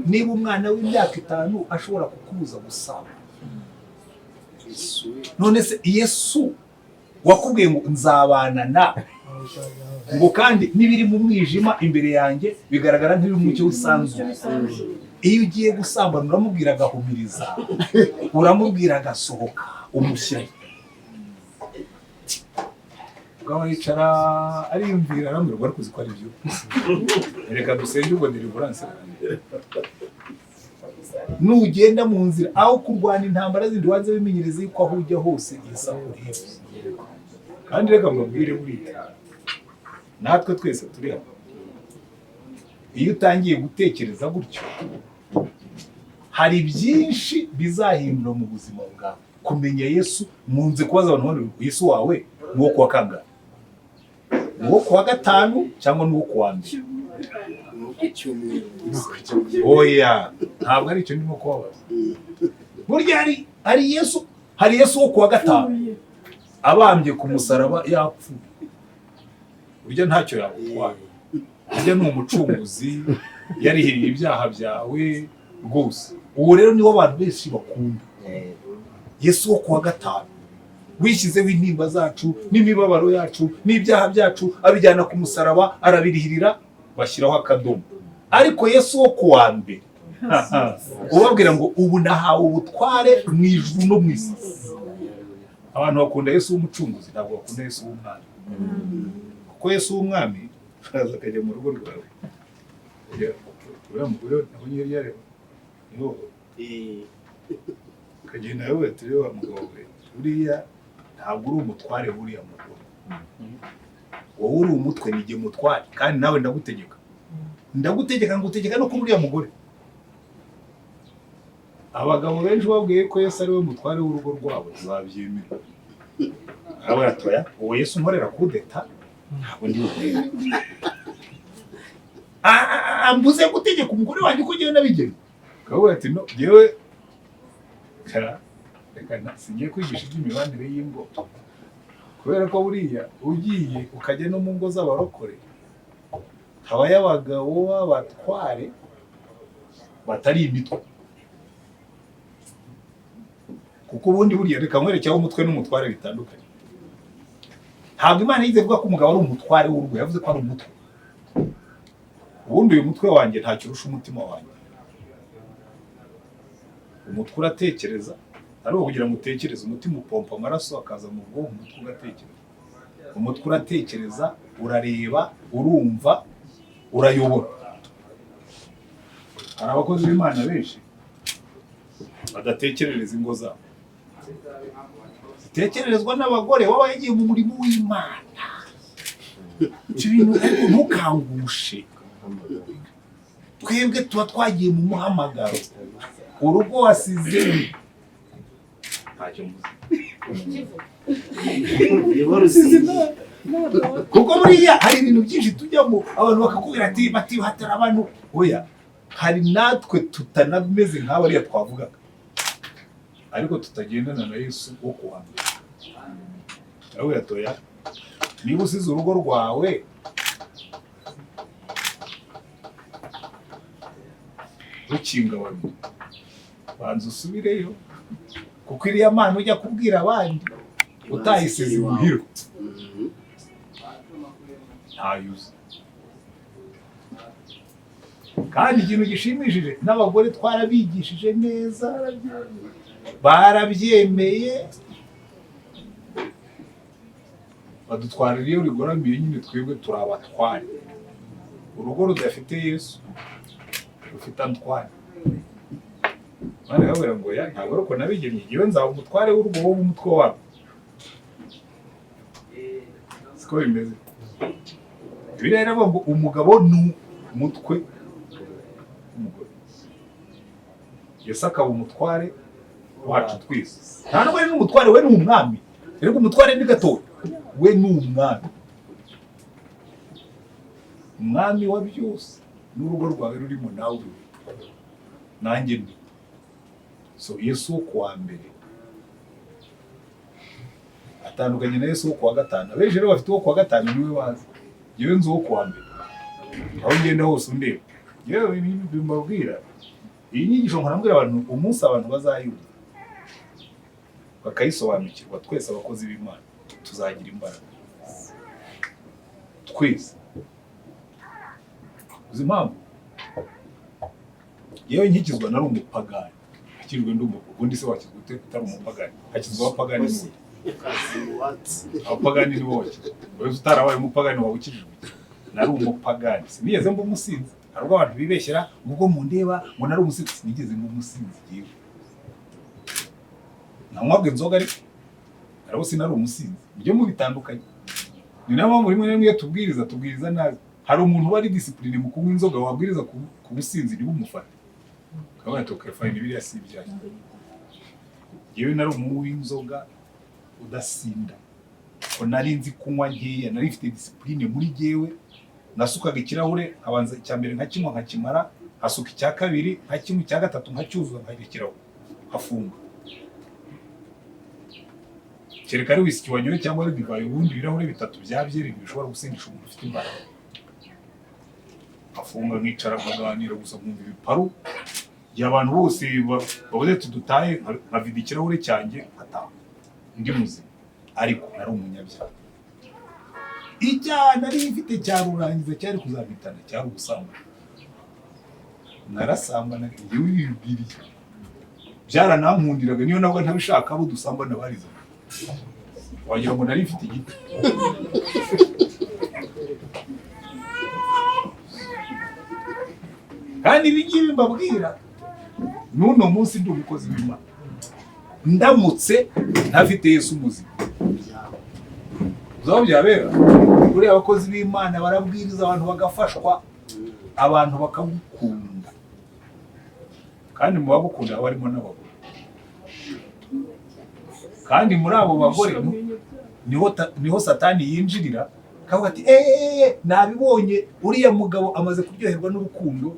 Niba umwana w'imyaka 5 ashobora kukubuza gusamba, none se Yesu wakubwiye ngo nzabana na ngo, kandi n'ibiri mu mwijima imbere yanjye bigaragara nk'ibiri mu mucyo w'isanzure, iyo ugiye gusambana uramubwira agahumiriza, uramubwira agasohoka, umushyira ubwo yicara ariyumvira, arambwira ngo ariko uzi ko ari byo, reka dusenge ubwo deliverance. Nugenda mu nzira, aho kurwana intambara zindi, wanze bimenyereze yuko aho ujya hose Yesu akureba. Kandi reka mbabwire, buriya natwe twese turi hano, iyo utangiye gutekereza gutyo hari byinshi bizahindura mu buzima bwawe. Kumenya Yesu, munze kubaza abantu ngo Yesu wawe ni uwo kuwa kangahe? Ni uwo kuwa gatanu cyangwa ni uwo kuwa mbere? Oya, ntabwo ari icyo ndimo kubabaza. Burya hari Yesu, hari Yesu wo kuwa gatanu abambye ku musaraba yapfuye, burya ntacyo yagutwara, burya ni umucunguzi, yarihiriye ibyaha byawe rwose. Uwo rero niwo abantu benshi bakunda, Yesu wo kuwa gatanu wishyizeho intimba zacu n'imibabaro yacu n'ibyaha byacu, abijyana ku musaraba, arabirihirira, bashyiraho akadomo. Ariko Yesu wo kuwa mbere ubabwira ngo ubu nahawe ubutware mu ijuru no mu isi. Abantu bakunda Yesu w'umucunguzi, ntabwo bakunda Yesu w'umwami, kuko Yesu w'umwami araza akajya mu rugo rwawe. Uriya mugore nabonye yari yareba niho akagenda yawe ati reba mugabo we, uriya nta Ntabwo uri umutware w'uriya mugore. Wowe uri umutwe, ni jye mutware, kandi nawe ndagutegeka, ndagutegeka, ngutegeka no kuri uriya mugore. Abagabo benshi babwiye ko Yesu ari we mutware w'urugo rwabo, tuzabyemera. Arabona atoya uwo Yesu nkorera kudeta, ntabwo ndi bubwire ambuze gutegeka umugore wanjye uko ngewe nabigena. Akavuga ati: "No, ngewe reka singiye kwigisha iby'imibanire y'ingo," kubera ko buriya ugiye ukajya no mu ngo z'abarokore habayo abagabo b'abatware batari imitwe. Kuko ubundi buriya, reka nkwereke aho umutwe n'umutware bitandukanye. Ntabwo Imana yigeze ivuga ko umugabo ari umutware w'urugo, yavuze ko ari umutwe. Ubundi uyu mutwe wanjye ntacyo urusha umutima wanjye. Umutwe uratekereza, ariko kugira ngo utekereze, umutima upompa amaraso akaza mu bwonko, umutwe ugatekereza. Umutwe uratekereza, urareba, urumva, urayobora. Hari abakozi b'Imana benshi badatekerereza ingo zabo, zitekererezwa n'abagore. Waba yagiye mu murimo w'Imana, ibyo bintu ariko ntukangushe. Twebwe tuba twagiye mu muhamagaro, urugo wasize ntacyo mvuze. Kuko buriya hari ibintu byinshi tujyamo, abantu bakakubwira ati bati hatari abantu. Oya, hari natwe tutanameze nk'abariya twavugaga, ariko tutagendana na Yesu wo kuwa mbere. Aravuga ati: "Oya, niba usize urugo rwawe rukinga babiri, banza usubireyo, kuko iriya mana ujya kubwira abandi utayisize imuhira ntayuzi." Kandi ikintu gishimishije, n'abagore twarabigishije neza, barabyemeye, badutwarira iyo rigoramiye nyine. Twebwe turi abatware. Urugo rudafite Yesu rufite Antware. Imana irababwira ngo: "Ya, ntabwo ari uko nabigennye. Njyewe nzaba umutware w'urugo, wowe umutwe warwo." Siko bimeze. Bibiliya iravuga ngo umugabo ni umutwe w'umugore, Yesu akaba umutware wacu twese. Nta nubwo ari n'umutware, we ni umwami. Ariko umutware ni gatoya, we ni umwami, umwami wa byose, n'urugo rwawe rurimo, nawe urimo, nanjye ndi. So Yesu wo kuwa mbere atandukanye na Yesu wo kuwa gatanu. Abenshi rero bafite uwo kuwa gatanu niwe bazi. Njyewe nzi uwo kuwa mbere, aho ngenda hose undeba. Yewe, mbabwira iyi nyigisho, nkora mbwira abantu, umunsi abantu bazayumva bakayisobanukirwa, twese abakozi b'Imana tuzagira imbaraga twese. Uzi impamvu? Yewe, nkikizwa nari umupagani, hakijwe ndi umupagani. Ubundi se wakizwa ute utari umupagani? Hakizwa abapagani n'ubu, abapagani nibo bakizwa. Wowe utarabaye umupagani waba ukijijwe iki? Nari umupagani, sinigeze mba umusinzi. Hari ubwo abantu bibeshyera ubwo mundeba ngo nari umusinzi. Sinigeze mba umusinzi. Yewe, nanywaga inzoga, ariko ariko sinari umusinzi. Mujye mubitandukanye. Ni nayo mpamvu rimwe na rimwe iyo tubwiriza, tubwiriza nabi. Hari umuntu uba ari discipline mu kunywa inzoga, wabwiriza ku businzi ntibumufate, ukabona ati: "Okay, fine, biriya si ibyanjye." Yewe, nari umunywi w'inzoga udasinda, ko nari nzi kunywa nkeya, nari mfite discipline muri jyewe. Nasukaga ikirahure, nkabanza icya mbere nkakinywa nkakimara, nkasuka icya kabiri nkakinywa, icya gatatu nkacyuzuza, nkarekeraho, nkafunga, kereka ari whisky wanyoye cyangwa ari divayi. Ubundi ibirahure bitatu bya byeri ntibishobora gusindisha umuntu ufite imbaraga. Nkafunga, nkicara, nkaganira gusa, nkumva ibiparu. Igihe abantu bose bavuze ati dutahe, nkavida ikirahure cyanjye, nkataha ndi muzima. Ariko nari umunyabyaha. Icyaha nari mfite cyarurangiza, cyari kuzampitana, cyari ubusambanyi. Narasambanaga njyewe, bibwiriye, byaranankundiraga. Niyo nabwo ntabishaka, abo dusambana barizaga, wagira ngo nari mfite igiti. Kandi ibi ngibi mbabwira n'uno munsi, ndi umukozi w'Imana, ndamutse ntafite Yesu muzima. Uzi aho byabera? Buriya abakozi b'Imana barabwiriza abantu bagafashwa, abantu bakagukunda, kandi mu bagukunda haba harimo n'abagore, kandi muri abo bagore niho Satani yinjirira akavuga ati: "Eee, nabibonye, uriya mugabo amaze kuryoherwa n'urukundo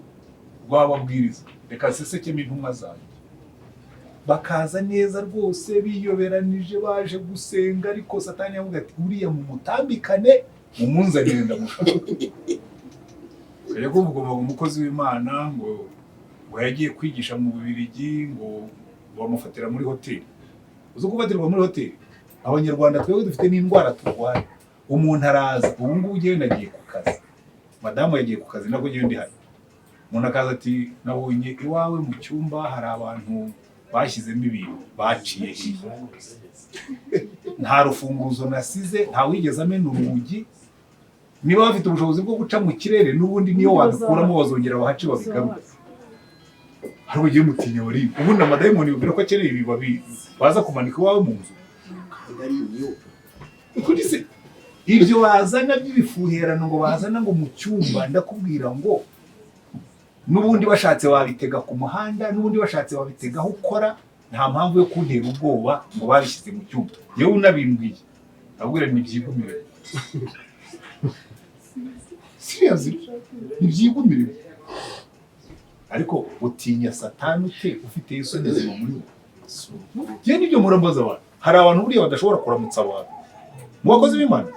rw'ababwiriza, reka nsesekemo intumwa zanjye." Bakaza neza rwose biyoberanije baje gusenga, ariko Satani yavuga ati: "Uriya mumutambikane, mumunzanire, ndamushaka." Ukajya kuvuga ngo umukozi w'Imana ngo yagiye kwigisha mu Bubiligi, ngo bamufatira muri hoteli. Uzi gufatirwa muri hoteli? Abanyarwanda twebwe dufite n'indwara turwaye. Umuntu araza, ubu ngubu ugenda nagiye ku kazi, madamu yagiye ku kazi, nabwo ngewe ndi hano, umuntu akaza ati: "Nabonye iwawe mu cyumba hari abantu bashyizemo ibintu, baciye hirya. Nta rufunguzo nasize, nta wigeze amena urugi. Niba bafite ubushobozi bwo guca mu kirere, n'ubundi niyo wabikuramo bazongera bahace babigarure." Hari ugiye mutinya wari ubundi amadayimoni yibwira ko akeneye ibibabi baza kumanika iwawe mu nzu. Kuri se ibyo bazana by'ibifuherano ngo bazana ngo mu cyumba, ndakubwira ngo n'ubundi bashatse babitega ku muhanda, n'ubundi bashatse babitega aho ukora. Nta mpamvu yo kuntera ubwoba ngo babishyize mu cyumba. Yewe, unabimbwiye abwira nibyigumire. Seriously, nibyigumire. Ariko utinya Satani ute ufite Yesu muzima muri wowe? Njye nibyo murambaza abantu. Hari abantu buriya badashobora kuramutsa abantu mu bakozi b'Imana.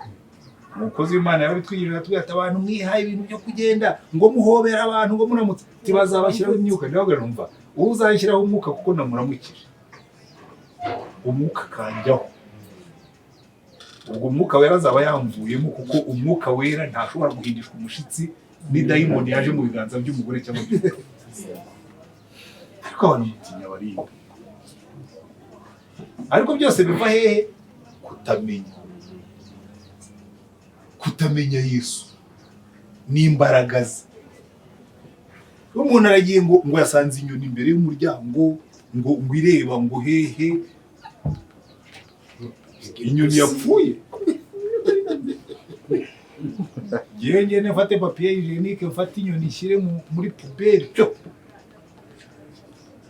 Umukozi w'Imana yarabitwigirira, atubwira ati: "Abantu mwihaye ibintu byo kugenda ngo muhobera abantu, ngo muramutse, tibazabashyiraho imyuka." Ndababwira: "Numva uzashyiraho umwuka kuko namuramukije, umwuka akanjyaho, ubwo Umwuka Wera azaba yamvuyemo, kuko Umwuka Wera ntashobora guhindishwa umushitsi n'idayimoni yaje mu biganza by'umugore cyangwa by'umugabo." Ariko abantu mutinya baringa. Ariko byose biva hehe? Kutamenya, kutamenya Yesu n'imbaraga ze. Iyo umuntu aragiye ngo yasanze inyoni imbere y'umuryango, ngo ireba ngo hehe, inyoni yapfuye. Ngewe ngende mfate papier hygiénique, mfate inyoni nshyire muri poubelle cyo,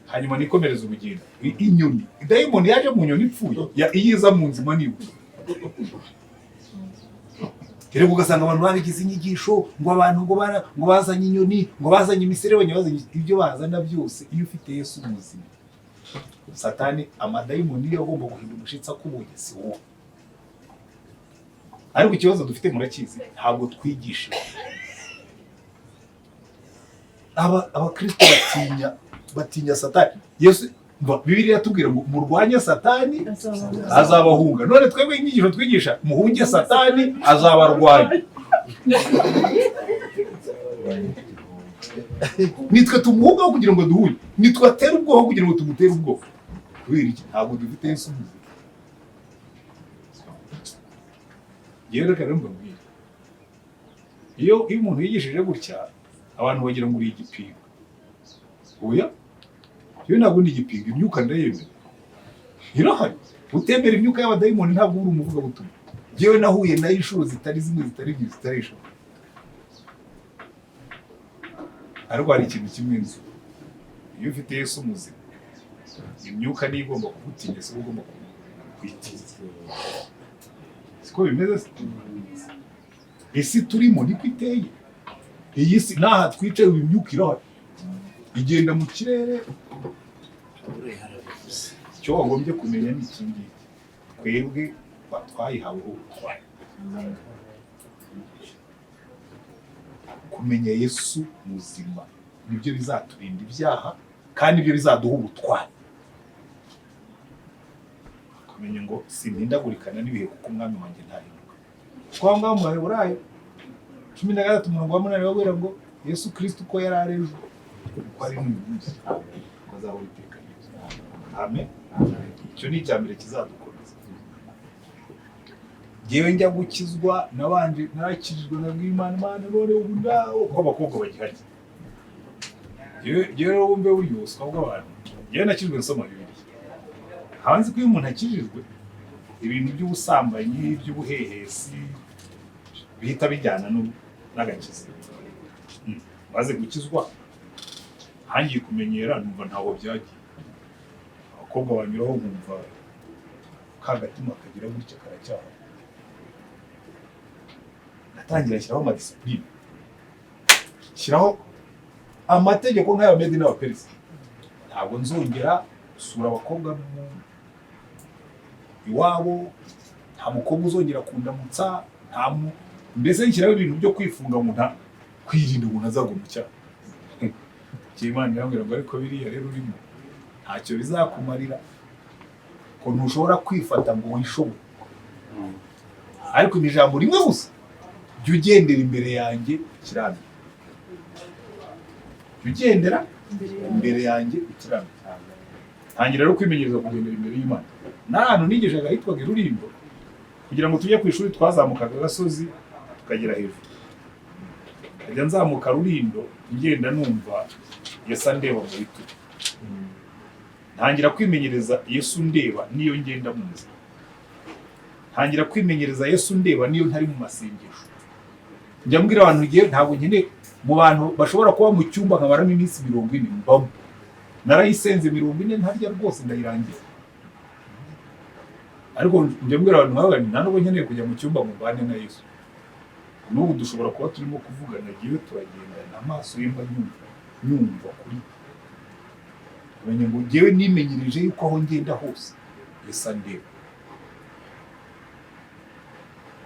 hanyuma nikomereze urugendo. Inyoni, dayimoni yaje mu nyoni ipfuye, iyo iza mu nzima nibwo. Rero ugasanga abantu babigize inyigisho ngo abantu ngo bazanye inyoni, ngo bazanye imiserebanya, bazanye ibyo bazana byose. Iyo ufite Yesu muzima, Satani, amadayimoni niyo agomba guhinda umushyitsi akubonye, si wowe. Ariko ikibazo dufite murakizi, ntabwo twigisha. Abakristo batinya Satani. Yesu, Bibiliya iratubwira ngo murwanye Satani azabahunga. None twebwe inyigisho twigisha: muhunge Satani azabarwanya. Nitwe tumuhungaho kugira ngo duhure, nitwe atere ubwoba kugira ngo tumutere ubwoba. Kubera iki? Ntabwo dufite Yesu muzima. Yewe, reka rero mbabwire, iyo umuntu yigishije gutya abantu bagira ngo uri igipinga. Oya, iyo ntabwo ndi igipinga, imyuka ndayemera, irahari. Utemera imyuka y'abadayimoni ntabwo uri umuvugabutumwa. Yewe, nahuye nayo inshuro zitari zimwe, zitari ebyiri, zitari eshatu. Ariko hari ikintu kimwe nzi: iyo ufite Yesu muzima, imyuka niyo igomba kugutinya, si wowe ugomba kuyitinya. Siko bimeze se? Isi turimo niko iteye. Iyi si n'aha twicaye, ubu imyuka irahari, igenda mu kirere. Icyo wagombye kumenya ni iki ngiki: twebwe twayihaweho ubutware. Kumenya Yesu muzima nibyo bizaturinda ibyaha, kandi ibyo bizaduha ubutware. Kumenya ngo simpindagurikana n'ibihe, kuko Umwami wanjye ntahinduka. Kuko aho ngaho mu Baheburayo 13 umurongo wa 8 babwira ngo Yesu Kristo uko yari ari ejo, uko ari n'uyu munsi, uko azahora iteka ryose. Amen. Icyo ni icya mbere kizadukomeza. Njyewe njya gukizwa, nabanje narakijijwe, nabwiye Imana: "Imana, none ubu ndaho kuko abakobwa bagihari." Njyewe rero wumve burya ubuswa bw'abantu. Njyewe nakijijwe nsoma Bibiliya. Hanze ko iyo umuntu akijijwe Ibintu by'ubusambanyi, by'ubuhehesi bihita bijyana n'agakiza. Maze gukizwa ntangiye kumenyera, numva ntaho byagiye. Abakobwa banyuraho nkumva ka gatima kagira gutya karacyaha. Natangira shyiraho amadiscipline, shyiraho amategeko nk'ay'Abamedi n'Abaperisi. Ntabwo nzongera gusura abakobwa mu iwabo, nta mukobwa uzongera kundamutsa, nta mu mbese nshyiraho ibintu byo kwifunga ngo nta kwirinda umuntu azagwa mu cyaha. Imana irambwira ngo ariko biriya rero urimo ntacyo bizakumarira, ko ntushobora kwifata ngo wishobore. Ariko ni ijambo rimwe gusa: jya ugendera imbere yanjye ukiranuka, jya ugendera imbere yanjye ukiranuka. Ntangira rero kwimenyereza kugendera imbere y'Imana. N'ahantu nigishaga hitwaga i Rulindo, kugira ngo tujye ku ishuri twazamukaga agasozi tukagera hejuru. Nkajya nzamuka Rulindo ngenda numva Yesu andeba mu bitugu. Ntangira kwimenyereza Yesu ndeba niyo ngenda mu nzira, ntangira kwimenyereza Yesu ndeba niyo ntari mu masengesho. Njya mbwira abantu igihe ntabwo nkeneye mu bantu bashobora kuba mu cyumba nkamaramo iminsi 40. Mbamo narayisenze 40 ntarya rwose, ndayirangiza. Ariko njya mbwira abantu nkavuga nti nta nubwo nkeneye kujya mu cyumba ngo mbane na Yesu. N'ubu dushobora kuba turimo kuvugana, agiye turagendana, amaso ye mba nyumva kuri menya ngo njyewe nimenyereje yuko aho ngenda hose Yesu andeba.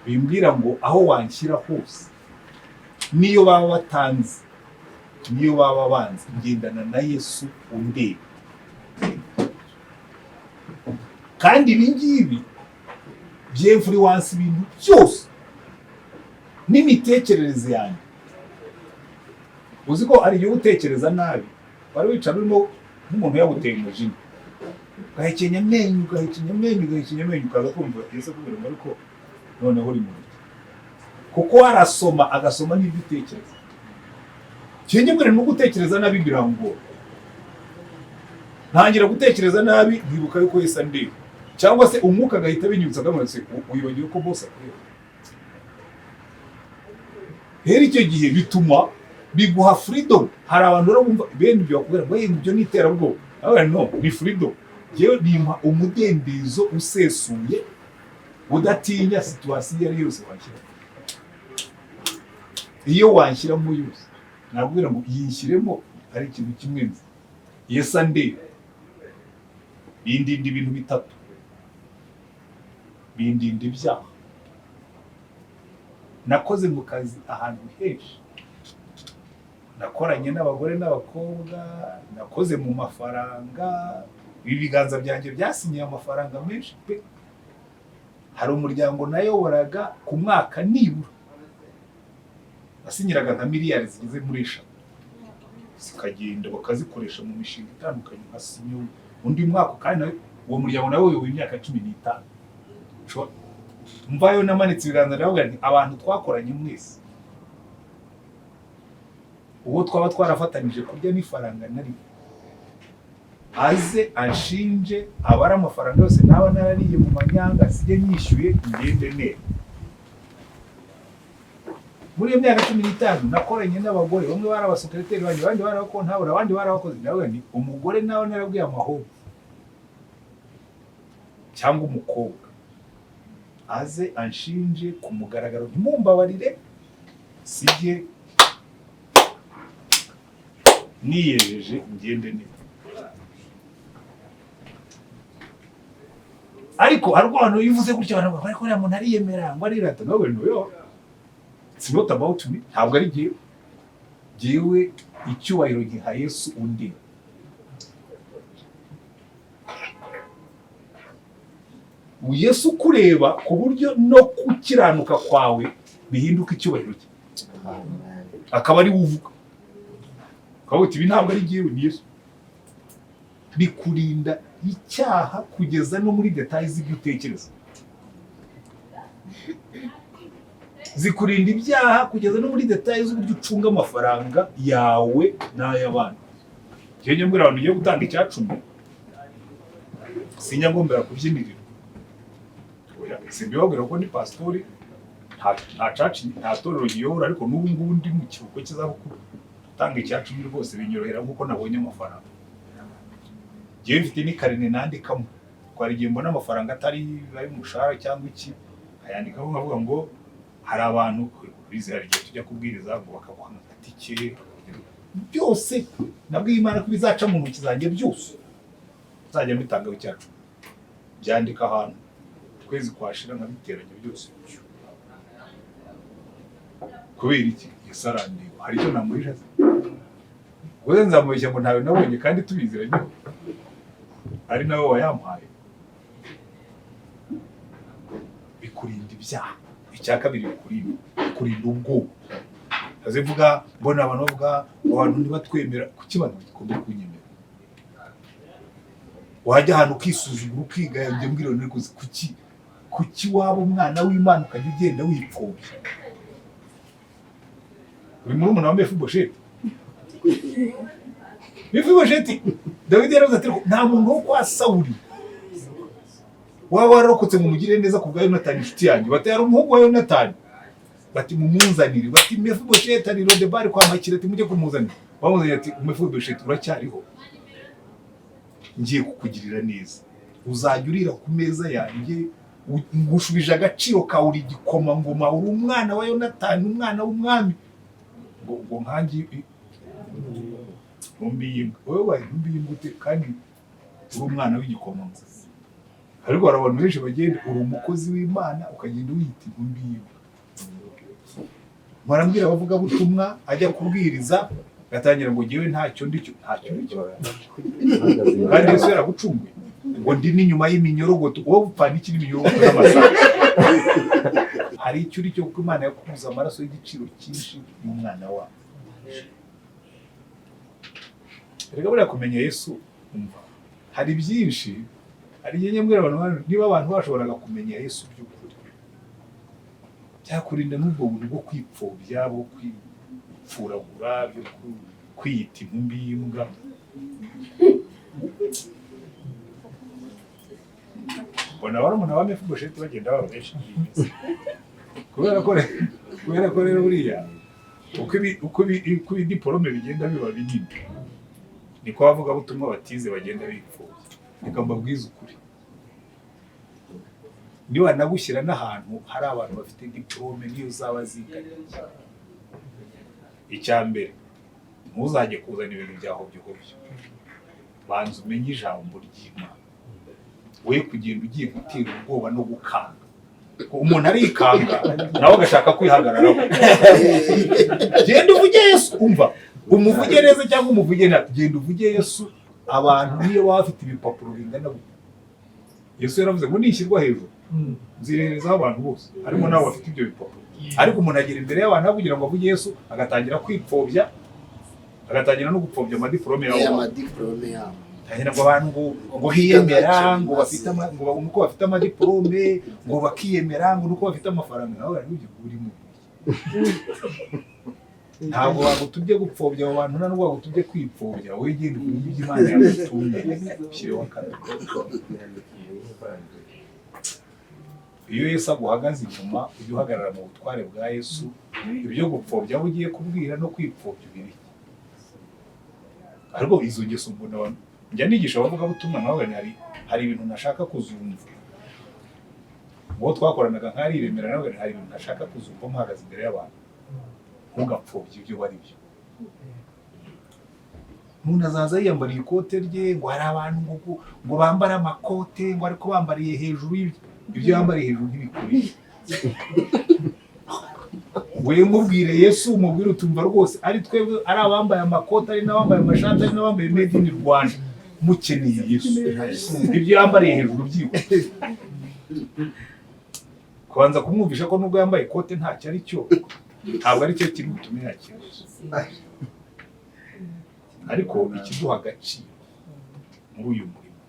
Bimbwira ngo aho wanshyira hose, niyo baba batanzi, niyo baba banzi, ngendana na Yesu undeba. Kandi ibi ngibi byinfluence ibintu byose n'imitekerereze yanjye. Uzi ko hari igihe utekereza nabi, wari wicara urimo nk'umuntu yaguteye umujinya, ugahekenya amenyo, ugahekenya amenyo, ugahekenya amenyo, ukaza kumva Yesu akubwira ngo ariko noneho uri mu biki? Kuko arasoma, agasoma n'ibyo utekereza. Kinge mbere no gutekereza nabi birangora. Ntangira gutekereza nabi nkibuka yuko Yesu andeba, cyangwa se umwuka agahita abinyibutsa, akamubwira ati wibagiwe ko bose akureba. Rero icyo gihe bituma biguha freedom. Hari abantu rero bumva bene ibyo bakubwira ngo: "Hey, ibyo ni iterabwoba." Abaye no ni freedom. Yewe, bimpa umudendezo usesuye, udatinya situation iyo ari yo yose wanshyira. Iyo wanshyiramo yose, nabwira ngo yinshyiremo, hari ikintu kimwe nzi: Yesu andeba. Bindinda ibintu bitatu. Bindinda ibyaha. Nakoze mu kazi ahantu henshi, nakoranye n'abagore n'abakobwa, nakoze mu mafaranga. Ibi biganza byanjye byasinyiye amafaranga menshi pe. Hari umuryango nayoboraga, ku mwaka nibura nasinyiraga nka miliyari zigeze muri 3, zikagenda bakazikoresha mu mishinga itandukanye, nkasinya undi mwaka. Kandi nawe uwo muryango nawe uyoboye imyaka 15. Mvayo namanitse ibiganza, ndavuga nti abantu twakoranye mwese, uwo twaba twarafatanije kurya n'ifaranga na rimwe, aze anshinje, abare amafaranga yose naba narariye mu manyanga, sijye nyishyuye ngende neza. Muri iyo myaka 15 nakoranye n'abagore, bamwe bari abasekereteri banjye, abandi bari abakontabura, abandi bari abakozi. Ndavuga nti umugore nawe narabwiye amahoro cyangwa umukobwa, aze anshinje ku mugaragaro, ntimumbabarire, sijye niyejeje ngende neza. Ariko hari ubwo abantu iyo uvuze gutya, abantu bavuga ariko uriya muntu ariyemera ngo arirata. Nawe no yo, it's not about me, ntabwo ari jyewe. Jyewe icyubahiro giha Yesu undi. Yesu kureba ku buryo no gukiranuka kwawe bihinduka icyubahiro cye, akaba ari we uvuga, ukavuga uti ibi ntabwo ari jyewe, ni Yesu. Bikurinda icyaha kugeza no muri détails z'ibyo utekereza. Zikurinda ibyaha kugeza no muri détails z'uburyo ucunga amafaranga yawe n'ay'abandi. Njyewe njya mbwira abantu ugiye gutanga icyacumi, sinjya ngombera kubyinirirwa. Simbibabwira ko ni pasitori, nta church, nta torero nyiyobora, ariko n'ubu ngubu ndi mu kiruhuko cy'izabukuru, gutanga icyacumi rwose binyorohera nk'uko nabonye amafaranga. Njyewe mfite n'ikarine nandikamo. Twari igihe mbona amafaranga atari ay'umushahara cyangwa iki, nkayandikaho, nkavuga ngo hari abantu bize, hari igihe tujya kubwiriza ngo bakaguha agatike. Byose nabwiye Imana ko bizaca mu ntoki zanjye byose nzajya mbitangaho icyacu. Byandika ahantu, ukwezi kwashira nkabiteranya byose. Kubera iki? Yesu arandeba. Hari icyo namuhisha se? Ubwo se nzamubeshya ngo ntawe nabonye kandi tubiziranyeho, ari nawe wayampaye? Bikurinda ibyaha. Icya kabiri bikurinda ubwoba. Aze mvuga, mbona abantu bavuga ngo abantu ntibatwemera. Kuki abantu bagomba kunyemera? Wajya ahantu ukisuzugura, ukigaya. Njye mbwira nti kuki waba umwana w'Imana ukajya ugenda wipfobya? Uri murumuna wa Mefibosheti. Mefibosheti, Dawidi yaravuze ati: "Nta muntu wo kwa Sawuli waba wararokotse ngo mugire neza ku bwa Yonatani inshuti yanjye." Bati: "Hari umuhungu wa Yonatani." Bati: "Mumunzanire." Bati: "Mefibosheti ari Lodebari kwa Makira." Ati: "Mujye kumuzanira." Bamuzaniye, ati: "Mefibosheti, uracyariho? Ngiye kukugirira neza, uzajya urira ku meza yanjye, ngushubije agaciro kawe, uri igikomangoma, uri umwana wa Yonatani, umwana w'umwami." Ngo nkange ntumbi y'imbwa? Wowe waye intumbi y'imbwa ute kandi uri umwana w'igikomangoma? Ariko hari abantu benshi bagenda, uri umukozi w'Imana ukagenda wiyita intumbi y'imbwa. Murambwira abavugabutumwa, ajya kubwiriza agatangira ngo: "Ngewe ntacyo ndicyo." Ntacyo ndicyo kandi Yesu yaragucunguye. Ngo: "Ndi n'inyuma y'iminyorogoto." Wowe upfana iki n'iminyorogoto n'amasaka? Hari icyo uri cyo, kuko Imana yakubuze amaraso y'igiciro cyinshi y'umwana wayo. Reka, buriya kumenya Yesu, umva, hari byinshi. Hari igihe njya mbwira abantu, niba abantu bashoboraga kumenya Yesu by'ukuri, byakurinda n'ubwo buntu bwo kwipfobya, bwo kwipfuragura, byo kwiyita intumbi y'imbwa. Mbona barumuna ba Mefibosheti bagenda baba benshi muri iyi minsi, kubera ko rero buriya uko ibidiporome bigenda biba binini, niko abavugabutumwa batize bagenda bipfobya. Reka mbabwize ukuri, niba nagushyira n'ahantu hari abantu bafite diporome, niyo zaba zingana iki, icya mbere ntuzajye kuzana ibintu bya hobyo hobyo. Banza umenye ijambo ry'Imana, we kugenda ugiye gutera ubwoba no gukanga. Umuntu arikanga nawe agashaka kwihagararaho. Genda uvuge Yesu. Umva, umuvuge neza cyangwa umuvuge nabi, genda uvuge Yesu. Abantu niyo baba bafite ibipapuro bingana gutya, Yesu yaravuze ngo: "Nishyirwa hejuru nzireherezaho abantu bose," harimo n'abo bafite ibyo bipapuro. Ariko umuntu agera imbere y'abantu aho kugira ngo avuge Yesu, agatangira kwipfobya, agatangira no gupfobya amadiporome yabo.
Amadiporome yabo.
Tangira ngo abantu ngo biyemera, ngo bafite ngo nuko bafite amadiporome, ngo bakiyemera, ngo nuko bafite amafaranga. Nawe bari uri mu, ntabwo bagutubye gupfobya abo bantu, nta nubwo bagutubye kwipfobya. Wowe genda uvuge ibyo Imana yagutumye, ushyireho akadomo. Iyo Yesu aguhagaze inyuma, ujya uhagarara mu butware bwa Yesu. Ibyo gupfobya abo ugiye kubwira no kwipfobya ubireke. Ariko izo ngeso mbona abantu, njya nigisha abavugabutumwa nawe, hari ibintu ntashaka kuzumva. Uwo twakoranaga nk'ari i Remera nawe, hari ibintu ntashaka kuzumva muhagaze imbere y'abantu. Ntugapfobye ibyo bari byo. Umuntu azaza yiyambariye ikote rye, ngo hari abantu ngo bambare amakote, ngo ariko bambariye hejuru y'ibyo. Ibyo yambariye hejuru ntibikwiye. We mubwire Yesu, umubwire utumva rwose ari twebwe, ari abambaye amakote, ari n'abambaye amashati, ari n'abambaye made in Rwanda, mukeneye Yesu. Ibyo yambariye hejuru byihuse, kubanza kumwumvisha ko nubwo yambaye ikote ntacyo ari cyo, ntabwo ari cyo kiri butume yakira Yesu. Ariko ikiduha agaciro muri uyu murimo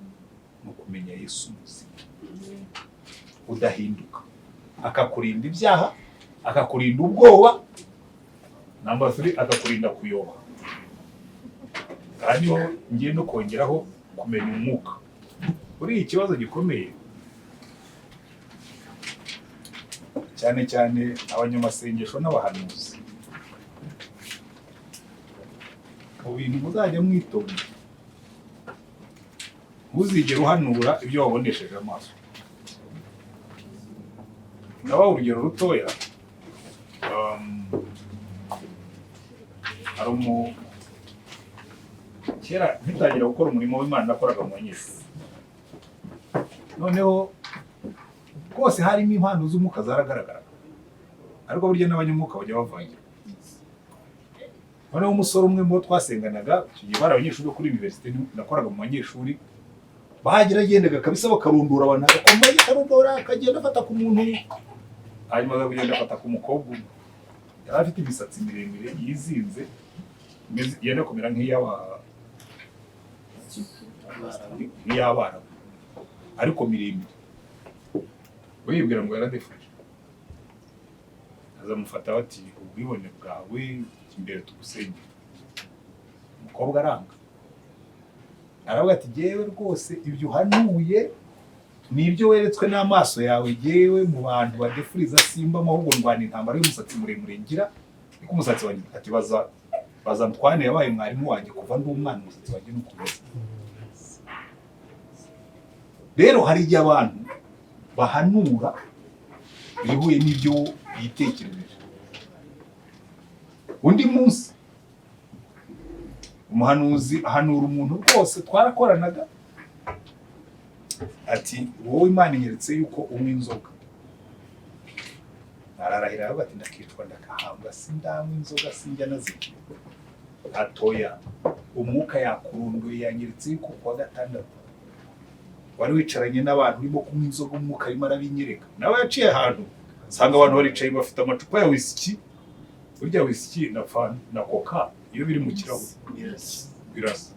ni ukumenya Yesu muzima udahinduka, akakurinda ibyaha, akakurinda ubwoba, number 3, akakurinda kuyoba. Aha niho ngiye no kongeraho kumenya umwuka. Buriya ikibazo gikomeye Cyane cyane abanyamasengesho n'abahanuzi, mu bintu muzajya mwitonda, ntuzigere uhanura ibyo wabonesheje amaso. Ndabaha urugero rutoya. Hari umu kera ngitangira gukora umurimo w'Imana, nakoraga mu banyeshuri. Noneho rwose harimo impano z'umwuka zaragaragaraga, ariko burya n'abanyamwuka bajya bavangira. Noneho umusore umwe mu bo twasenganaga icyo gihe, bari abanyeshuri bo kuri université, nakoraga mu banyeshuri, bageragendaga kabisa bakarundura abantu, agakoma akarundura, akagenda afata ku muntu, hanyuma aza kugenda afata ku mukobwa umwe yari afite imisatsi miremire yizinze, yenda kumera nk'iy'abarabu ariko miremire. We yibwira ngo yaradefuje, azamufata bati: "Ubwibone bwawe imbere, tugusengera." Umukobwa aranga, aravuga ati: "Jyewe rwose ibyo uhanuye ni ibyo weretswe n'amaso yawe. Jyewe mu bantu badefuriza simba, ahubwo ndwana intambara y'umusatsi muremure ngira, niko umusatsi wanjye." Ati: "Baza, baza Ntwane, yabaye mwarimu wanjye kuva ndi umwana, umusatsi wanjye ni ukumeze." Rero hari igihe abantu bahanura ibihuye n'ibyo yitekerereje. Undi munsi umuhanuzi ahanura umuntu rwose twarakoranaga, ati: "Wowe Imana inyeretse yuko unywa inzoga." Ararahira, aravuga ati: "Ndakicwa ndakahambwa, sindanywa inzoga, sinjya nazinywa." Atoya, umwuka yakurunduye, yanyeretse yuko kuwa gatandatu wari wicaranye n'abantu urimo kunywa inzoga, umwuka arimo arabinyereka. Nawe yaciye ahantu usanga abantu baricaye bafite amacupa ya wisiki. Burya wisiki na fanta na coca iyo biri mu kirahure birasa.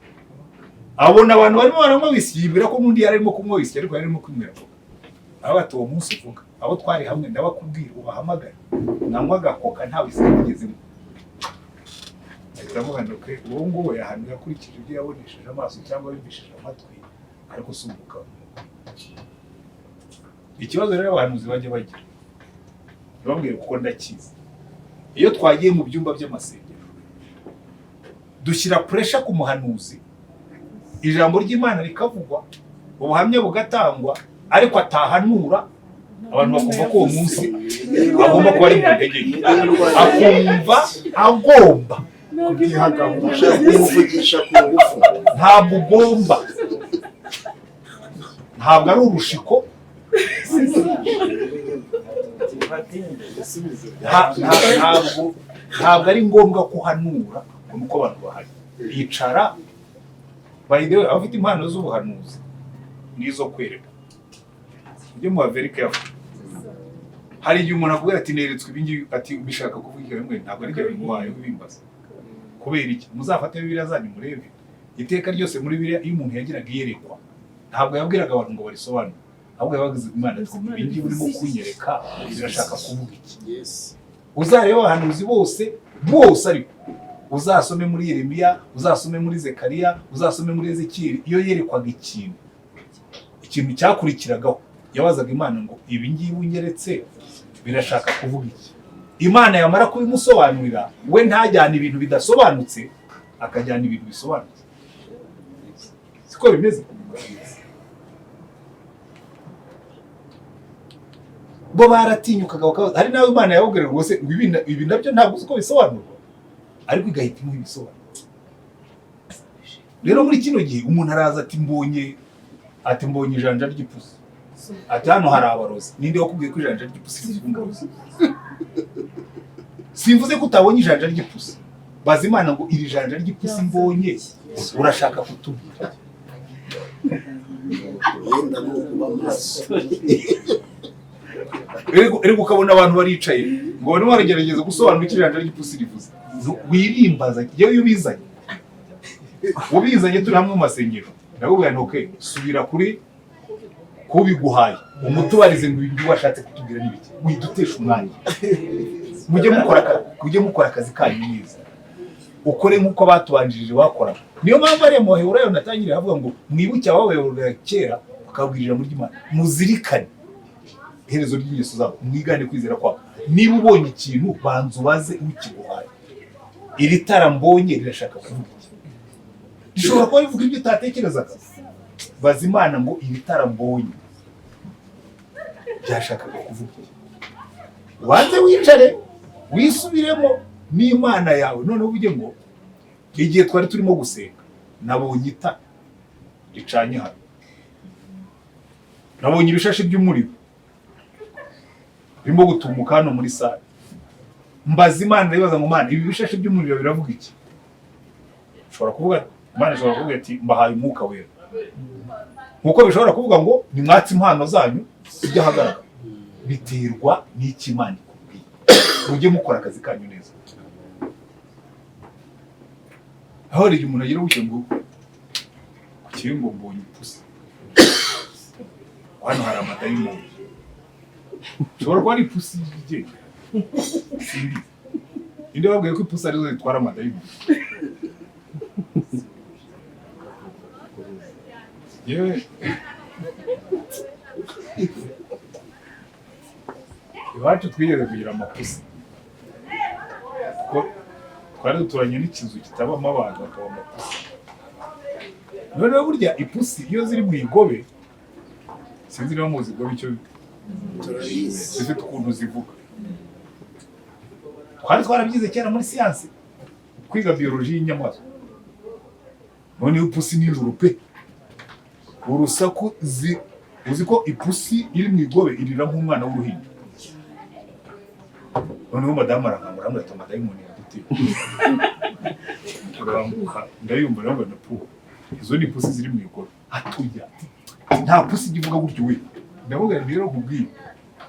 Abona abantu barimo baranywa wisiki, yibwira ko n'undi yari arimo kunywa wisiki, ariko yari arimo kunywera coca. Aba ati: "Uwo munsi uvuga, abo twari hamwe ndabakubwira ubahamagare, nanywaga coca, nta wisiki nigezemo." Ahita avuga ngo: "Okay, uwo nguwo yahanuye akurikije ibyo yabonesheje amaso cyangwa yumvishije amatwi, ariko si umugabo." Ikibazo rero abahanuzi bajya bagira, ntibabwire kuko ndakizi, iyo twagiye mu byumba by'amasengero dushyira pressure ku muhanuzi, ijambo ry'Imana rikavugwa, ubuhamya bugatangwa, ariko atahanura abantu bakumva ko uwo munsi agomba kuba ari mu ntege nke, akumva agomba
kubyihagamo, kumuvugisha ku ngufu.
Ntabwo ugomba, ntabwo ari urushiko. Ntabwo ari ngombwa ko uhanura ngo nuko abantu bahari. Icara. By the way, abafite impano z'ubuhanuzi n'izo kwereka, mujye muba very careful. Hari igihe umuntu akubwira ati: "Neretswe ibi ngibi," ati: "Bishaka kuvuga iki?" Rimwe ntabwo ari byo biguhaye ubimbaza. Kubera iki? Muzafate Bibiliya zanyu murebe iteka ryose muri Bibiliya, iyo umuntu yagiraga iyerekwa, ntabwo yabwiraga abantu ngo barisobanure, ahubwo yabagize Imana ati: "Ibi ngibi urimo kunyereka birashaka kuvuga iki?" Uzarebe abahanuzi bose bose, ariko uzasome muri Yeremiya, uzasome muri Zekariya, uzasome muri Ezekiyeli, iyo yerekwaga ikintu, ikintu cyakurikiragaho yabazaga Imana ngo: "Ibi ngibi unyeretse birashaka kuvuga iki?" Imana yamara kubimusobanurira, we ntajyane ibintu bidasobanutse, akajyana ibintu bisobanutse. Siko bimeze? Bo baratinyukaga bakabaza. Hari n'abo Imana yababwiraga ngo: "Se ngo ibi nabyo ntabwo uzi uko bisobanurwa?" Ariko igahita imuha ibisobanuro. Rero muri kino gihe umuntu araza ati: "Mbonye," ati: "Mbonye ijanja ry'ipusi," ati: "Hano hari abarozi." Ninde wakubwiye ko ijanja ry'ipusi rivuga umurozi? Simvuze ko utabonye ijanja ry'ipusi. Baza Imana ngo: "Iri janja ry'ipusi mbonye, urashaka kutubwira?"
Yenda ni ukuba maso.
Erega ukabona abantu baricaye ngo barimo baragerageza gusobanura icyo ijanja ry'ipusi rivuze. Wirimbaza. Yewe, iyo ubizanye turi hamwe mu masengero, ndakubwira nti: "Okay, subira kuri kubiguhaye, umutubarize ngo ibyo washatse kutubwira ni biki, widutesha umwanya." Mujye mukora akazi kanyu neza, ukore nk'uko abatubanjirije bakoraga. Niyo mpamvu ariya mu Baheburayo natangiriye avuga ngo mwibuke ababayoboraga kera, bakabwira ijambo ry'Imana, muzirikane. Iherezo ry'ingeso zabo, mwigane kwizera kwabo. Niba ubonye ikintu, banza ubaze ukiguhaye: iri tara mbonye rirashaka kuvuga iki? Rishobora kuba rivuga ibyo utatekerezaga. Baza Imana ngo: "Iri tara mbonye byashakaga kuvuga iki?" Ubanze wicare wisubiremo n'Imana yawe. Noneho uvuge ngo: "Igihe twari turimo gusenga nabonye itara ricanye hano, nabonye ibishashi by'umuriro birimo gutumuka hano muri salle. Mbaza Imana, ndayibaza ngo: 'Mana, ibi bishashi by'umuriro biravuga iki?'" Ushobora kuvuga, Imana ishobora kuvuga ati: "Mbahaye Umwuka Wera," nkuko bishobora kuvuga ngo: "Nimwatse impano zanyu tujye ahagaragara." Biterwa n'icyo Imana ikubwiye. Mujye mukora akazi kanyu neza. Aho hari igihe umuntu agira gutya ngo ku ngo: "Mbonye ipusi hano, hari amadayimoni." Ushobora kuba ari ipusi igenda, simbizi. Ninde wabwiye ko ipusi arizo zitwara amadayimoni? Yewe, iwacu twigeze kugira amapusi, kuko twari duturanye n'ikizu kitabamo abantu, hakaba amapusi. Noneho burya ipusi iyo ziri mu igobe, sinzi niba muzi igobe icyo,
Turabizi.
zifite ukuntu zivuga. Twari twarabyize kera muri siyansi, kwiga biyoloji y'inyamaswa. Noneho ipusi nijoro pe, urusaku uzi ko ipusi iri mu igobe irira nk'umwana w'uruhinja. Noneho madamu arankangura, arambwira ati: "Amadayimoni yaduteye." Turambuka, ndayumva, ndabona na pu izo ni ipusi ziri mu igobe. Atuya, nta pusi ijya ivuga gutyo we. Ndavuga nti: "Rero nkubwire,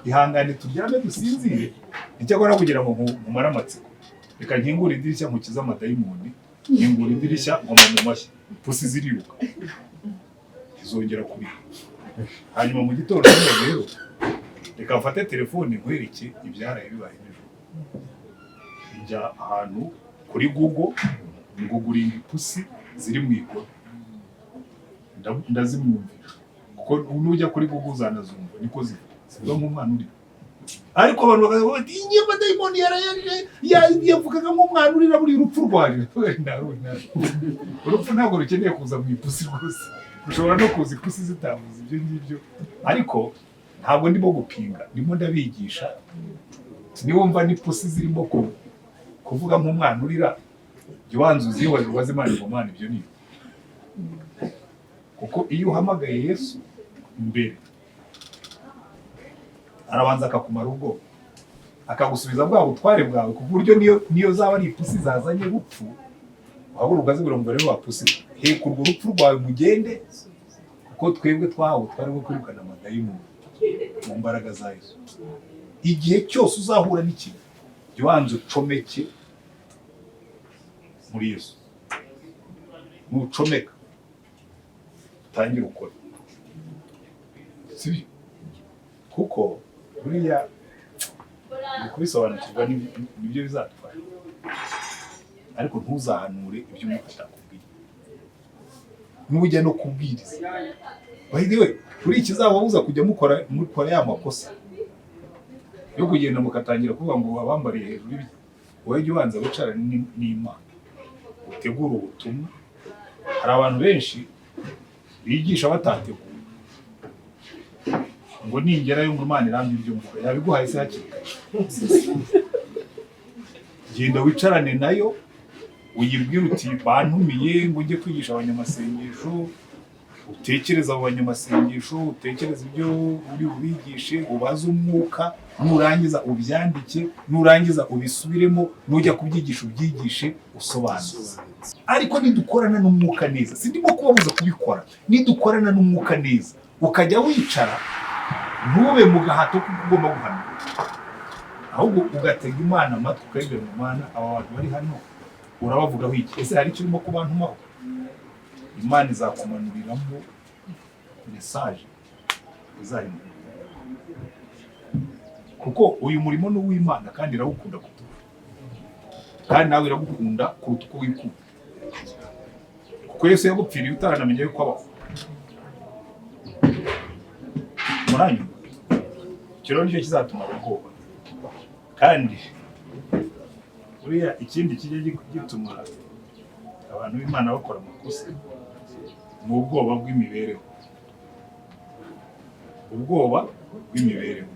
ihangane turyame dusinzire. Icyakora kugira ngo nkumare amatsiko, reka nkingure idirishya nkukize amadayimoni." Nkingura idirishya, nkoma mu mashyi, ipusi ziriruka, ntizongera kurira. Hanyuma mu gitondo none rero reka mfate telefone nkwereke ibyaraye bibaye nijoro. Njya ahantu kuri Google, nguguringa ipusi ziri mu igoro, ndazimwumvira, kuko nujya kuri Google uzanazumva, niko zivuga, zivuga nk'umwana urira. Ariko abantu bakavuga bati: "Iyi madayimoni yarayaje, yavugaga nk'umwana urira, buriya urupfu rwaje." Urupfu ntabwo rukeneye kuza mu ipusi rwose, rushobora no kuza ipusi zitavuze ibyo ngibyo. Ariko ntabwo ndimo gupinga, ndimo ndabigisha. Niwumva n'ipusi zirimo kuvuga nk'umwana urira, jya ubanza uzihorere, ubaze Imana ngo: "Mana, ibyo ni ibyo?" Kuko iyo uhamagaye Yesu mbere, arabanza akakumara ubwoba, akagusubiza bwa butware bwawe, ku buryo niyo zaba ari ipusi zazanye rupfu, uhaguruka ukazibwira ngo: "Rero wa pusi, heka urwo rupfu rwawe mugende, kuko twebwe twahawe ubutware bwo kwirukana amadayimoni mu mbaraga za Yesu." Igihe cyose uzahura n'ikintu, jya ubanza ucomeke muri Yesu. Nucomeka, utangire ukore, sibyo? Kuko buriya kubisobanukirwa nibyo bizadufasha. Ariko ntuzahanure ibyo Umwuka atakubwiye. Nujya no kubwiriza, by the way, kuri ikizababuza kujya mukora ya makosa yo kugenda mugatangira kuvuga ngo abambariye hejuru y'ibiti, wowe jya ubanza wicarane n'Imana, utegure ubutumwa. Hari abantu benshi bigisha batateguye, ngo ningerayo ngo Imana irambe ibyo mvuga. Yabiguhaye se hakiri kare? Genda wicarane nayo, uyibwire uti: "Bantumiye ngo ujye kwigisha abanyamasengesho." Utekereze abo banyamasengesho, utekereze ibyo uri bubigishe, ubaze Umwuka. Nurangiza ubyandike, nurangiza ubisubiremo, nujya kubyigisha ubyigishe usobanuze. Ariko nidukorana n'Umwuka neza, sindimo kubabuza kubikora, nidukorana n'Umwuka neza, ukajya wicara, ntube mu gahato kuko ugomba guhanura, ahubwo ugatega Imana amatwi, ukayibwira mu Mana: "Aba bantu bari hano urabavugaho iki? Ese hari icyo urimo kubantumaho?" Imana izakumanuriramo message izahindura, kuko uyu murimo ni uw'Imana kandi irawukunda kuturusha, kandi nawe iragukunda kuruta uko wikunda, kuko Yesu yagupfiriye utaranamenya yuko abaho. Muranyumva? Icyo rero nicyo kizatumara ubwoba. Kandi buriya ikindi kijya gituma abantu b'Imana bakora amakosa ni ubwoba bw'imibereho. Ubwoba bw'imibereho.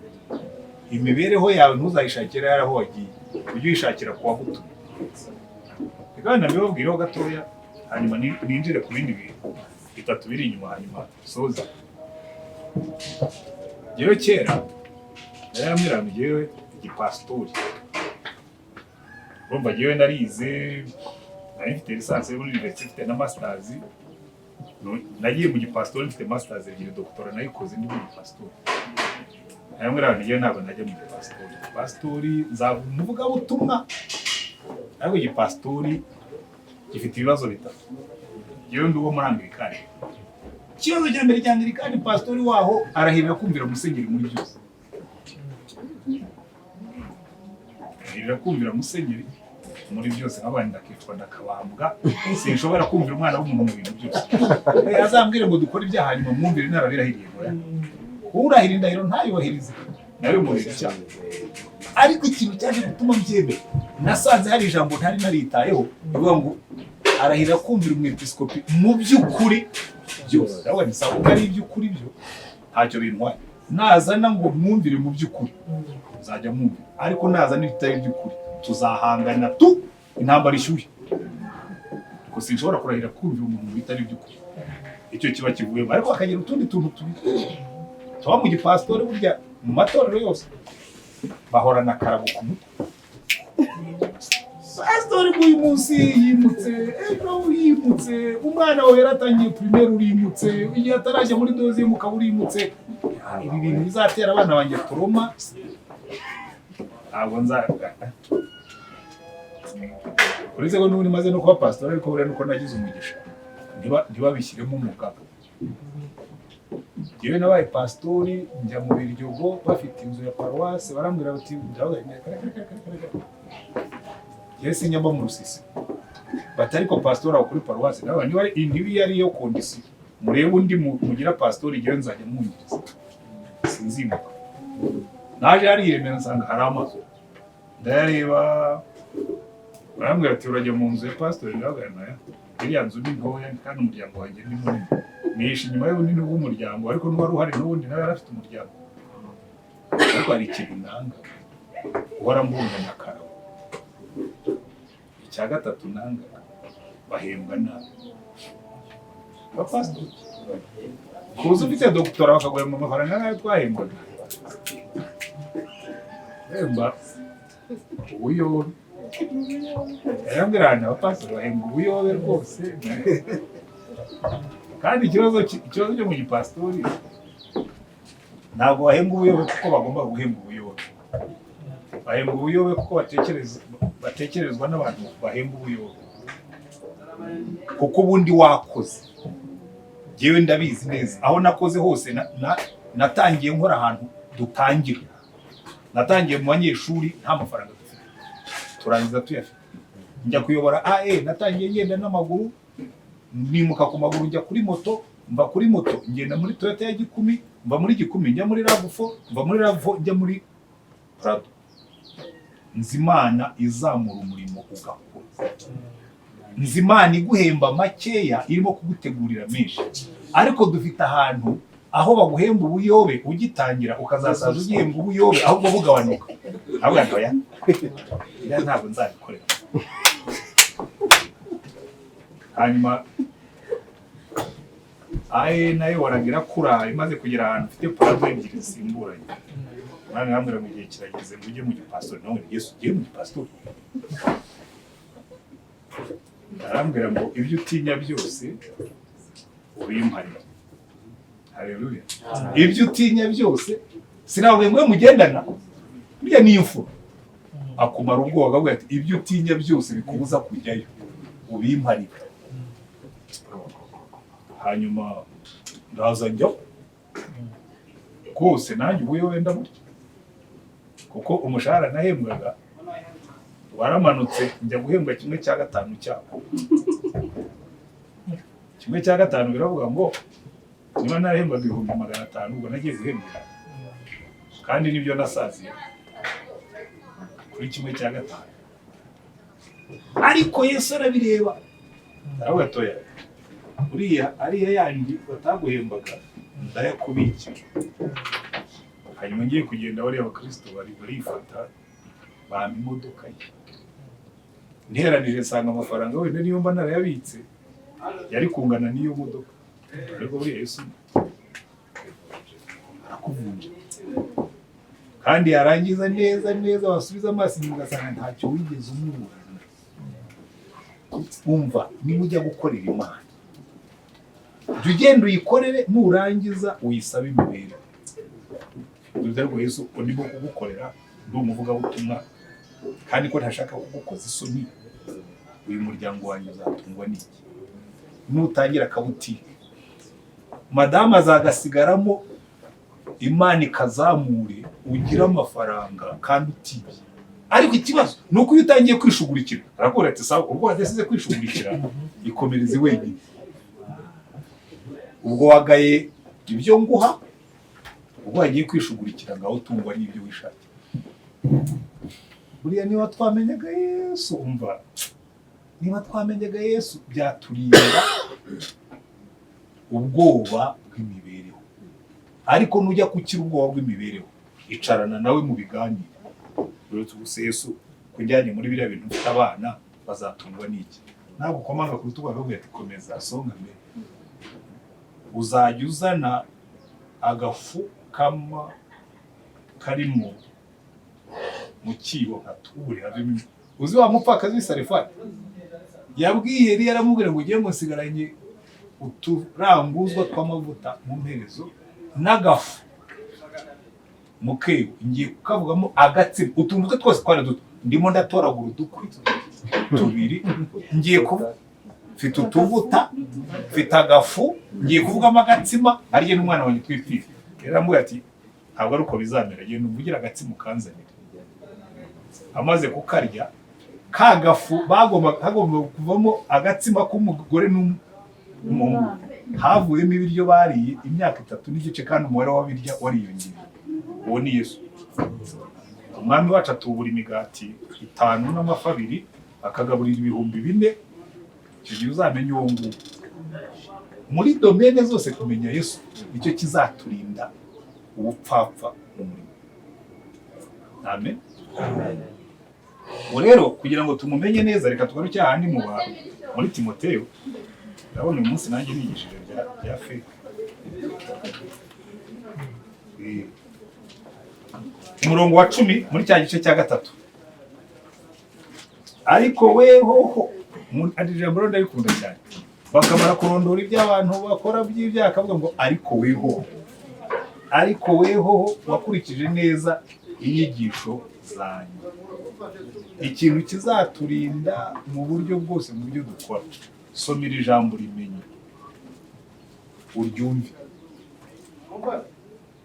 Imibereho yawe ntuzayishakire aho wagiye, ujye uyishakira ku wagutumye. Reka wenda mbibabwireho gatoya, hanyuma ninjire ku bindi bintu bitatu biri inyuma, hanyuma dusoze. Njyewe kera narambwira ngo njyewe igipasitori, urumva njyewe narize, nari mfite licence muri université, mfite na masters. Nagiye mu gipasitori mfite masters ebyiri, doctorat nayikoze ndi mu gipasitori. Narambwira ngo njyewe ntabwo najya mu gipasitori. Pasitori nzaba umuvugabutumwa, ariko igipasitori gifite ibibazo bitatu. Njyewe ndi uwo muri Anglikani. Ikibazo cya mbere cya Anglikani, pasitori waho arahirira kumvira musenyeri muri byose. Arahirira kumvira musenyeri muri byose, nk'abandi ndakicwa ndakabambwa, sinshobora kumvira umwana w'umuntu mu bintu byose. Azambwire ngo dukore ibyaha hanyuma mwumvire, narabirahiriye ngo oya. Urahira indahiro ntayubahirize nawe murira icyaha. Ariko ikintu cyaje gutuma mbyemera, nasanze hari ijambo ntari naritayeho rivuga ngo arahira kumvira umwepiskopi mu by'ukuri byose. Ndavuga nti sawa, ubwo ari iby'ukuri byo ntacyo bintwaye, nazana ngo mwumvire mu by'ukuri nzajya mwumvira, ariko nazana ibitari iby'ukuri tuzahangana tu intambara ishyushye, kuko sinshobora kurahira kumvira umuntu mu bitari iby'ukuri. Icyo kiba kivuyemo. Ariko hakagira utundi tuntu tubiri tuba mu gipasitori. Burya mu matorero yose bahorana akarago ku mutwe. Pasitori uyu munsi yimutse, ejo yimutse, umwana wawe yaratangiye primaire urimutse, igihe atarajya muri deuxième ukaba urimutse. Ibi bintu bizatera abana banjye trauma, ntabwo nzaga. Uretse ko n'ubundi maze no kuba pasitori, ariko buriya nuko nagize umugisha ntibabishyiremo umugabo. Njyewe nabaye pasitori njya mu Biryogo bafite inzu ya paruwasi, barambwira bati, ndavuga nti reka reka reka reka reka, njyewe sinjya mba mu rusisi. Bati ariko pasitori aho kuri paruwasi. Ndavuga niba niba iyo ari yo condition, murebe undi mugira pasitori, njyewe nzajya mwungiriza, sinzimuka. Naje hariya i Remera nsanga hari amazu, ndayareba, barambwira ati urajya mu nzu ya pasitori. Ndavuga naya iriya nzu ni ntoya kandi umuryango wanjye ni munini, nihishe inyuma y'ubunini bw'umuryango. Ariko n'uwari uhari n'ubundi nawe yari afite umuryango. Ariko hari ikintu nanga, uhora mbunganya akarabo. Icya gatatu nanga, bahembwa nabi abapasitori. Kuza ufite doctorat bakaguhemba amafaranga nk'ayo twahembwaga, hemba ubuyobe. Yarambwira ahantu abapasitori bahembwa ubuyobe rwose. Kandi ikibazo cyo mu gipasitori, ntabwo bahembwa ubuyobe kuko bagomba guhembwa ubuyobe. Bahembwa ubuyobe kuko batekerezwa n'abantu bahembwa ubuyobe, kuko ubundi wakoze. Njyewe ndabizi neza, aho nakoze hose natangiye nkora ahantu dutangira, natangiye mu banyeshuri nta mafaranga dufite, turangiza tuyafite. Njya kuyobora AE, natangiye ngenda n'amaguru, nimuka ku maguru njya kuri moto, mva kuri moto ngenda muri Toyota ya Gikumi, mva muri Gikumi njya muri RAV4, mva muri RAV4 njya muri Prado. Nzi Imana izamura umurimo ugakura, nzi Imana iguhemba makeya irimo kugutegurira menshi. Ariko dufite ahantu aho baguhemba ubuyobe ugitangira, ukazasaza ugihembwa ubuyobe, ahubwo bugabanuka. Ntabwo oya, iriya ntabwo nzabikorera. Hanyuma aye nayo waragira kura imaze kugera ahantu ufite Prado ebyiri zisimburanye, umwana arambwira ngo igihe kirageze ngo ujye mu gipasitori. Nawe Yesu, ugiye mu gipasitori? Arambwira ngo ibyo utinya byose ubimparire. Haleluya! Ibyo utinya byose, sinababwiye ngo mugendana, burya ni imfura akumara ubwoba, akavuga ati ibyo utinya byose bikubuza kujyayo ubimparire. Hanyuma ndaza njyaho rwose, nanjye ubuyobe ndaburya, kuko umushahara nahembwaga waramanutse, njya guhembwa 1/5 cyako. 1/5 biravuga ngo niba narahembwaga 500,000, ubwo nagiye guhembwa. Kandi nibyo nasaziye kuri 1/5. Ariko Yesu arabireba, aravuga atoya uriya ariya yandi bataguhembaga ndayakubikira. Hanyuma ngiye kugenda, bariya bakristo bari barifata bampa imodoka ye. Nteranije nsanga amafaranga wenda niyo mba narayabitse yari kungana n'iyo modoka. Ariko buriya Yesu arakuvunja, kandi yarangiza neza neza, wasubiza amaso inyuma ugasanga ntacyo wigeze umuburana. Umva, niba ujya gukorera Imana, jya ugenda uyikorere, nurangiza uyisabe imibereho. Dore ngo Yesu ndimo kugukorera, ndi umuvugabutumwa, kandi ko ntashaka kugukoza isoni, uyu muryango wanjye uzatungwa n'iki? Nutangira akabutike, madamu azagasigaramo, Imana ikazamure ugire amafaranga kandi utibye. Ariko ikibazo ni uko iyo utangiye kwishugurikira, arakubwira ati: "Sawa, ubwo wadesize kwishugurikira, ikomereze wenyine." Ubwo wagaye ibyo nguha, ubwo wagiye kwishugurikira, ngaho utungwa n'ibyo wishakiye. Buriya niba twamenyaga Yesu, umva, niba twamenyaga Yesu byaturinda ubwoba bw'imibereho. Ariko nujya gukira ubwoba bw'imibereho, icarana nawe mu biganiro. Uretse ubu se Yesu kujyanye muri biriya bintu, ufite abana bazatungwa n'iki? Ntabwo ukomanga ku rutugu akakubwira ati: "Komeza songa mbere, uzajya uzana agafu kama karimo mu kibo nkature havemo." Uzi wa mupfakazi w'i Sarefati yabwiye Eliya, aramubwira ngo: "Ugiye ngo nsigaranye uturanguzwa tw'amavuta mu mperezo n'agafu mu kebo, ngiye kukavugamo agatsima. Utuntu twe twose twari duto, ndimo ndatoragura udukwi tubiri, ngiye kuba mfite utuvuta, mfite agafu, ngiye kuvugamo agatsima arye n'umwana wanjye twipfire." Rero aramubwira ati: "Ntabwo ari uko bizamera, genda umvugire agatsima ukanzanire." Amaze kukarya, ka gafu bagomba hagomba kuvamo agatsima k'umugore n'umuhungu, havuyemo ibiryo bariye imyaka 3 n'igice, kandi umubare w'ababirya wariyongereye. Uwo ni Yesu. Umwami wacu atubura imigati itanu n'amafi abiri, akagaburira 4000. Icyo gihe uzamenye uwo nguwo muri domaine zose. Kumenya Yesu nicyo kizaturinda ubupfapfa mu murimo. Amen. Ubu rero kugira ngo tumumenye neza, reka tugaruke ahandi mu muri Timoteyo. Ndabona uyu munsi nanjye nigishije bya fake. Umurongo wa 10 muri cya gice cya 3: "Ariko wehoho." Ari ijambo rero ndarikunda cyane. Bakamara kurondora ibyo abantu bakora by'ibyaha, akavuga ngo: "Ariko wehoho, ariko wehoho wakurikije neza inyigisho zanjye." Ikintu kizaturinda mu buryo bwose mu byo dukora: soma iri jambo, rimenye, uryumve,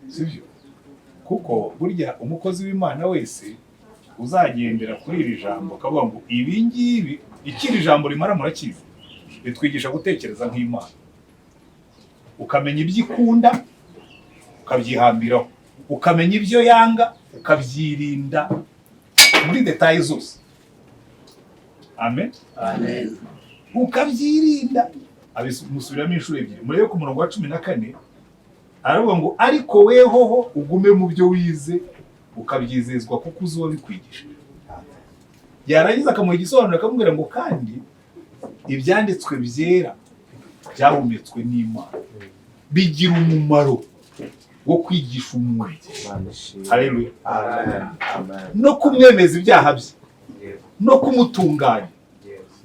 sibyo? Kuko burya umukozi w'Imana wese uzagendera kuri iri jambo, akavuga ngo ibi ngibi, iki iri jambo rimara murakizi, ritwigisha gutekereza nk'Imana, ukamenya ibyo ikunda ukabyihambiraho, ukamenya ibyo yanga ukabyirinda muri détails zose. Amen. Ukabyirinda. Abimusubiramo inshuro ebyiri. Murebe ku murongo wa 14, aravuga ngo: "Ariko wehoho ugume mu byo wize ukabyizezwa, kuko uzi uwabikwigishije." Yarangiza akamuha igisobanuro, akamubwira ngo: "Kandi ibyanditswe byera byahumetswe n'Imana bigira umumaro wo kwigisha umuntu." Haleluya. No kumwemeza ibyaha bye, no kumutunganya,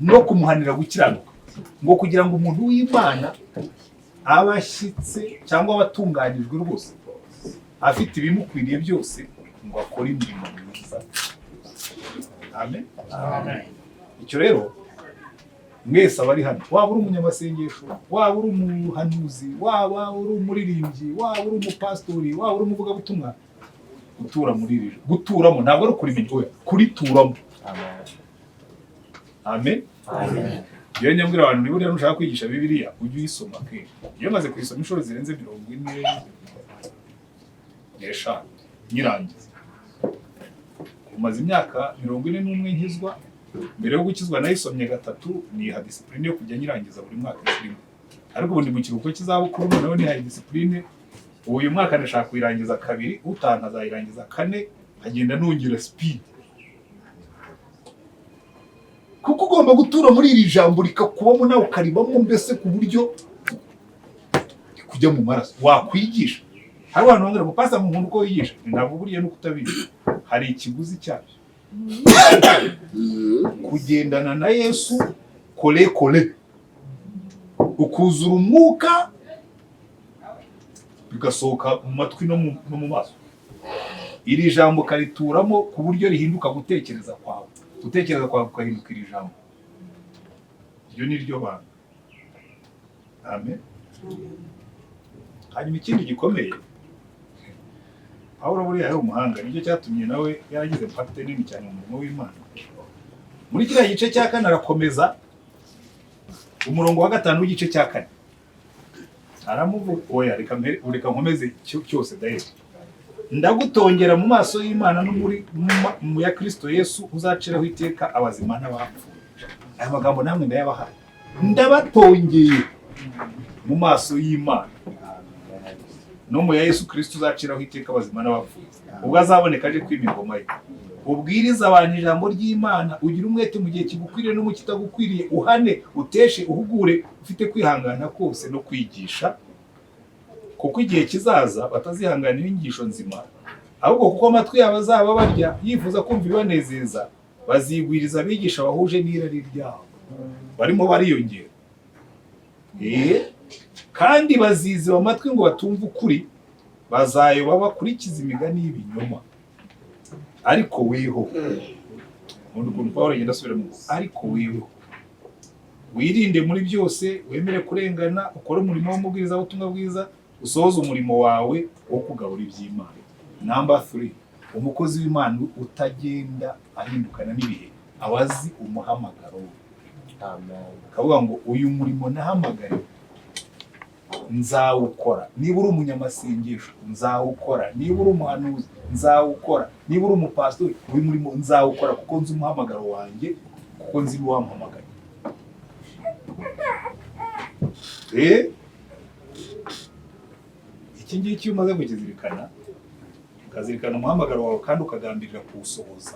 no kumuhanira gukiranuka, ngo kugira ngo umuntu w'Imana abe ashyitse cyangwa aba atunganijwe rwose, afite ibimukwiriye byose ngo akore imirimo myiza. Amen. Icyo rero, mwese abari hano, waba uri umunyamasengesho, waba uri umuhanuzi, waba uri umuririmbyi, waba uri umupasitori, waba uri umuvugabutumwa, gutura muri iri, guturamo ntabwo ari ukurimenya, oya, kurituramo. Amen. Iyo nyambwira abantu, niba uriya nushaka kwigisha Bibiliya, ujye uyisoma kenshi. Iyo maze kuyisoma inshuro zirenze 45. Nyirangiza. Umaze imyaka 41 nkizwa. Mbere yo gukizwa nayisomye gatatu, niha discipline yo kujya nyirangiza buri mwaka inshuro imwe. Ariko ubu ndi mu kiruhuko cy'izabukuru, noneho nihaye discipline. Ubu uyu mwaka ndashaka kuyirangiza kabiri, utaha nkazayirangiza kane, nkagenda nongera speed, kuko ugomba gutura muri iri jambo, rikakubamo nawe ukaribamo, mbese ku buryo kujya mu maraso wakwigisha. Hari abantu bambwira ngo: "Pastor, nkunda uko wigisha." Ntabwo buriya nuko utabizi, hari ikiguzi cyabyo kugendana na Yesu kole kole, ukuzura umwuka, bigasohoka mu matwi no mu maso. Iri jambo ukarituramo ku buryo rihinduka gutekereza kwawe, gutekereza kwawe kugahinduka iri jambo. Iryo ni ryo banga. Amen. Hanyuma ikindi gikomeye, Pawulo buriya yari umuhanga, nicyo cyatumye nawe yaragize impact nini cyane mu murimo w'Imana. Muri kiriya gice cya kane arakomeza, umurongo wa 5 w'igice cya kane aramuvuga. Oya, reka nkomeze cyose dahera. "Ndagutongera mu maso y'Imana no muri mu ya Kristo Yesu uzaciraho iteka abazima n'abapfuye." Aya magambo namwe ndayabahaye, ndabatongeye mu maso y'Imana no mu ya Yesu Kristo uzaciraho iteka abazima n'abapfuye ubwo azaboneka aje kwima ingoma ye. Ubwirize abantu ijambo ry'Imana, ugire umwete mu gihe kigukwiriye no mu kitagukwiriye, uhane, uteshe, uhugure ufite kwihangana kose no kwigisha. Kuko igihe kizaza batazihanganira inyigisho nzima, ahubwo kuko amatwi yabo azaba barya yifuza kumva ibibanezeza, bazigwiriza abigisha bahuje n'irari ryabo. Barimo bariyongera. Kandi baziziba amatwi ngo batumve ukuri, bazayoba bakurikiza imigani y'ibinyoma. Ariko weho, nkunda ukuntu Pawulo agenda asubira mu "ariko weho", wirinde muri byose, wemere kurengana, ukore umurimo w'umubwirizabutumwa bwiza, usohoze umurimo wawe wo kugabura iby'Imana. Number 3, umukozi w'Imana utagenda ahindukana n'ibihe aba azi umuhamagaro we, akavuga ngo: "Uyu murimo nahamagariwe nzawukora. Niba uri umunyamasengesho, nzawukora. Niba uri umuhanuzi, nzawukora. Niba uri umupasitori, uyu murimo nzawukora, kuko nzi umuhamagaro wanjye, kuko nzi n'uwampamagaye." Iki ngiki iyo umaze kukizirikana, ukazirikana umuhamagaro wawe kandi ukagambirira kuwusohoza.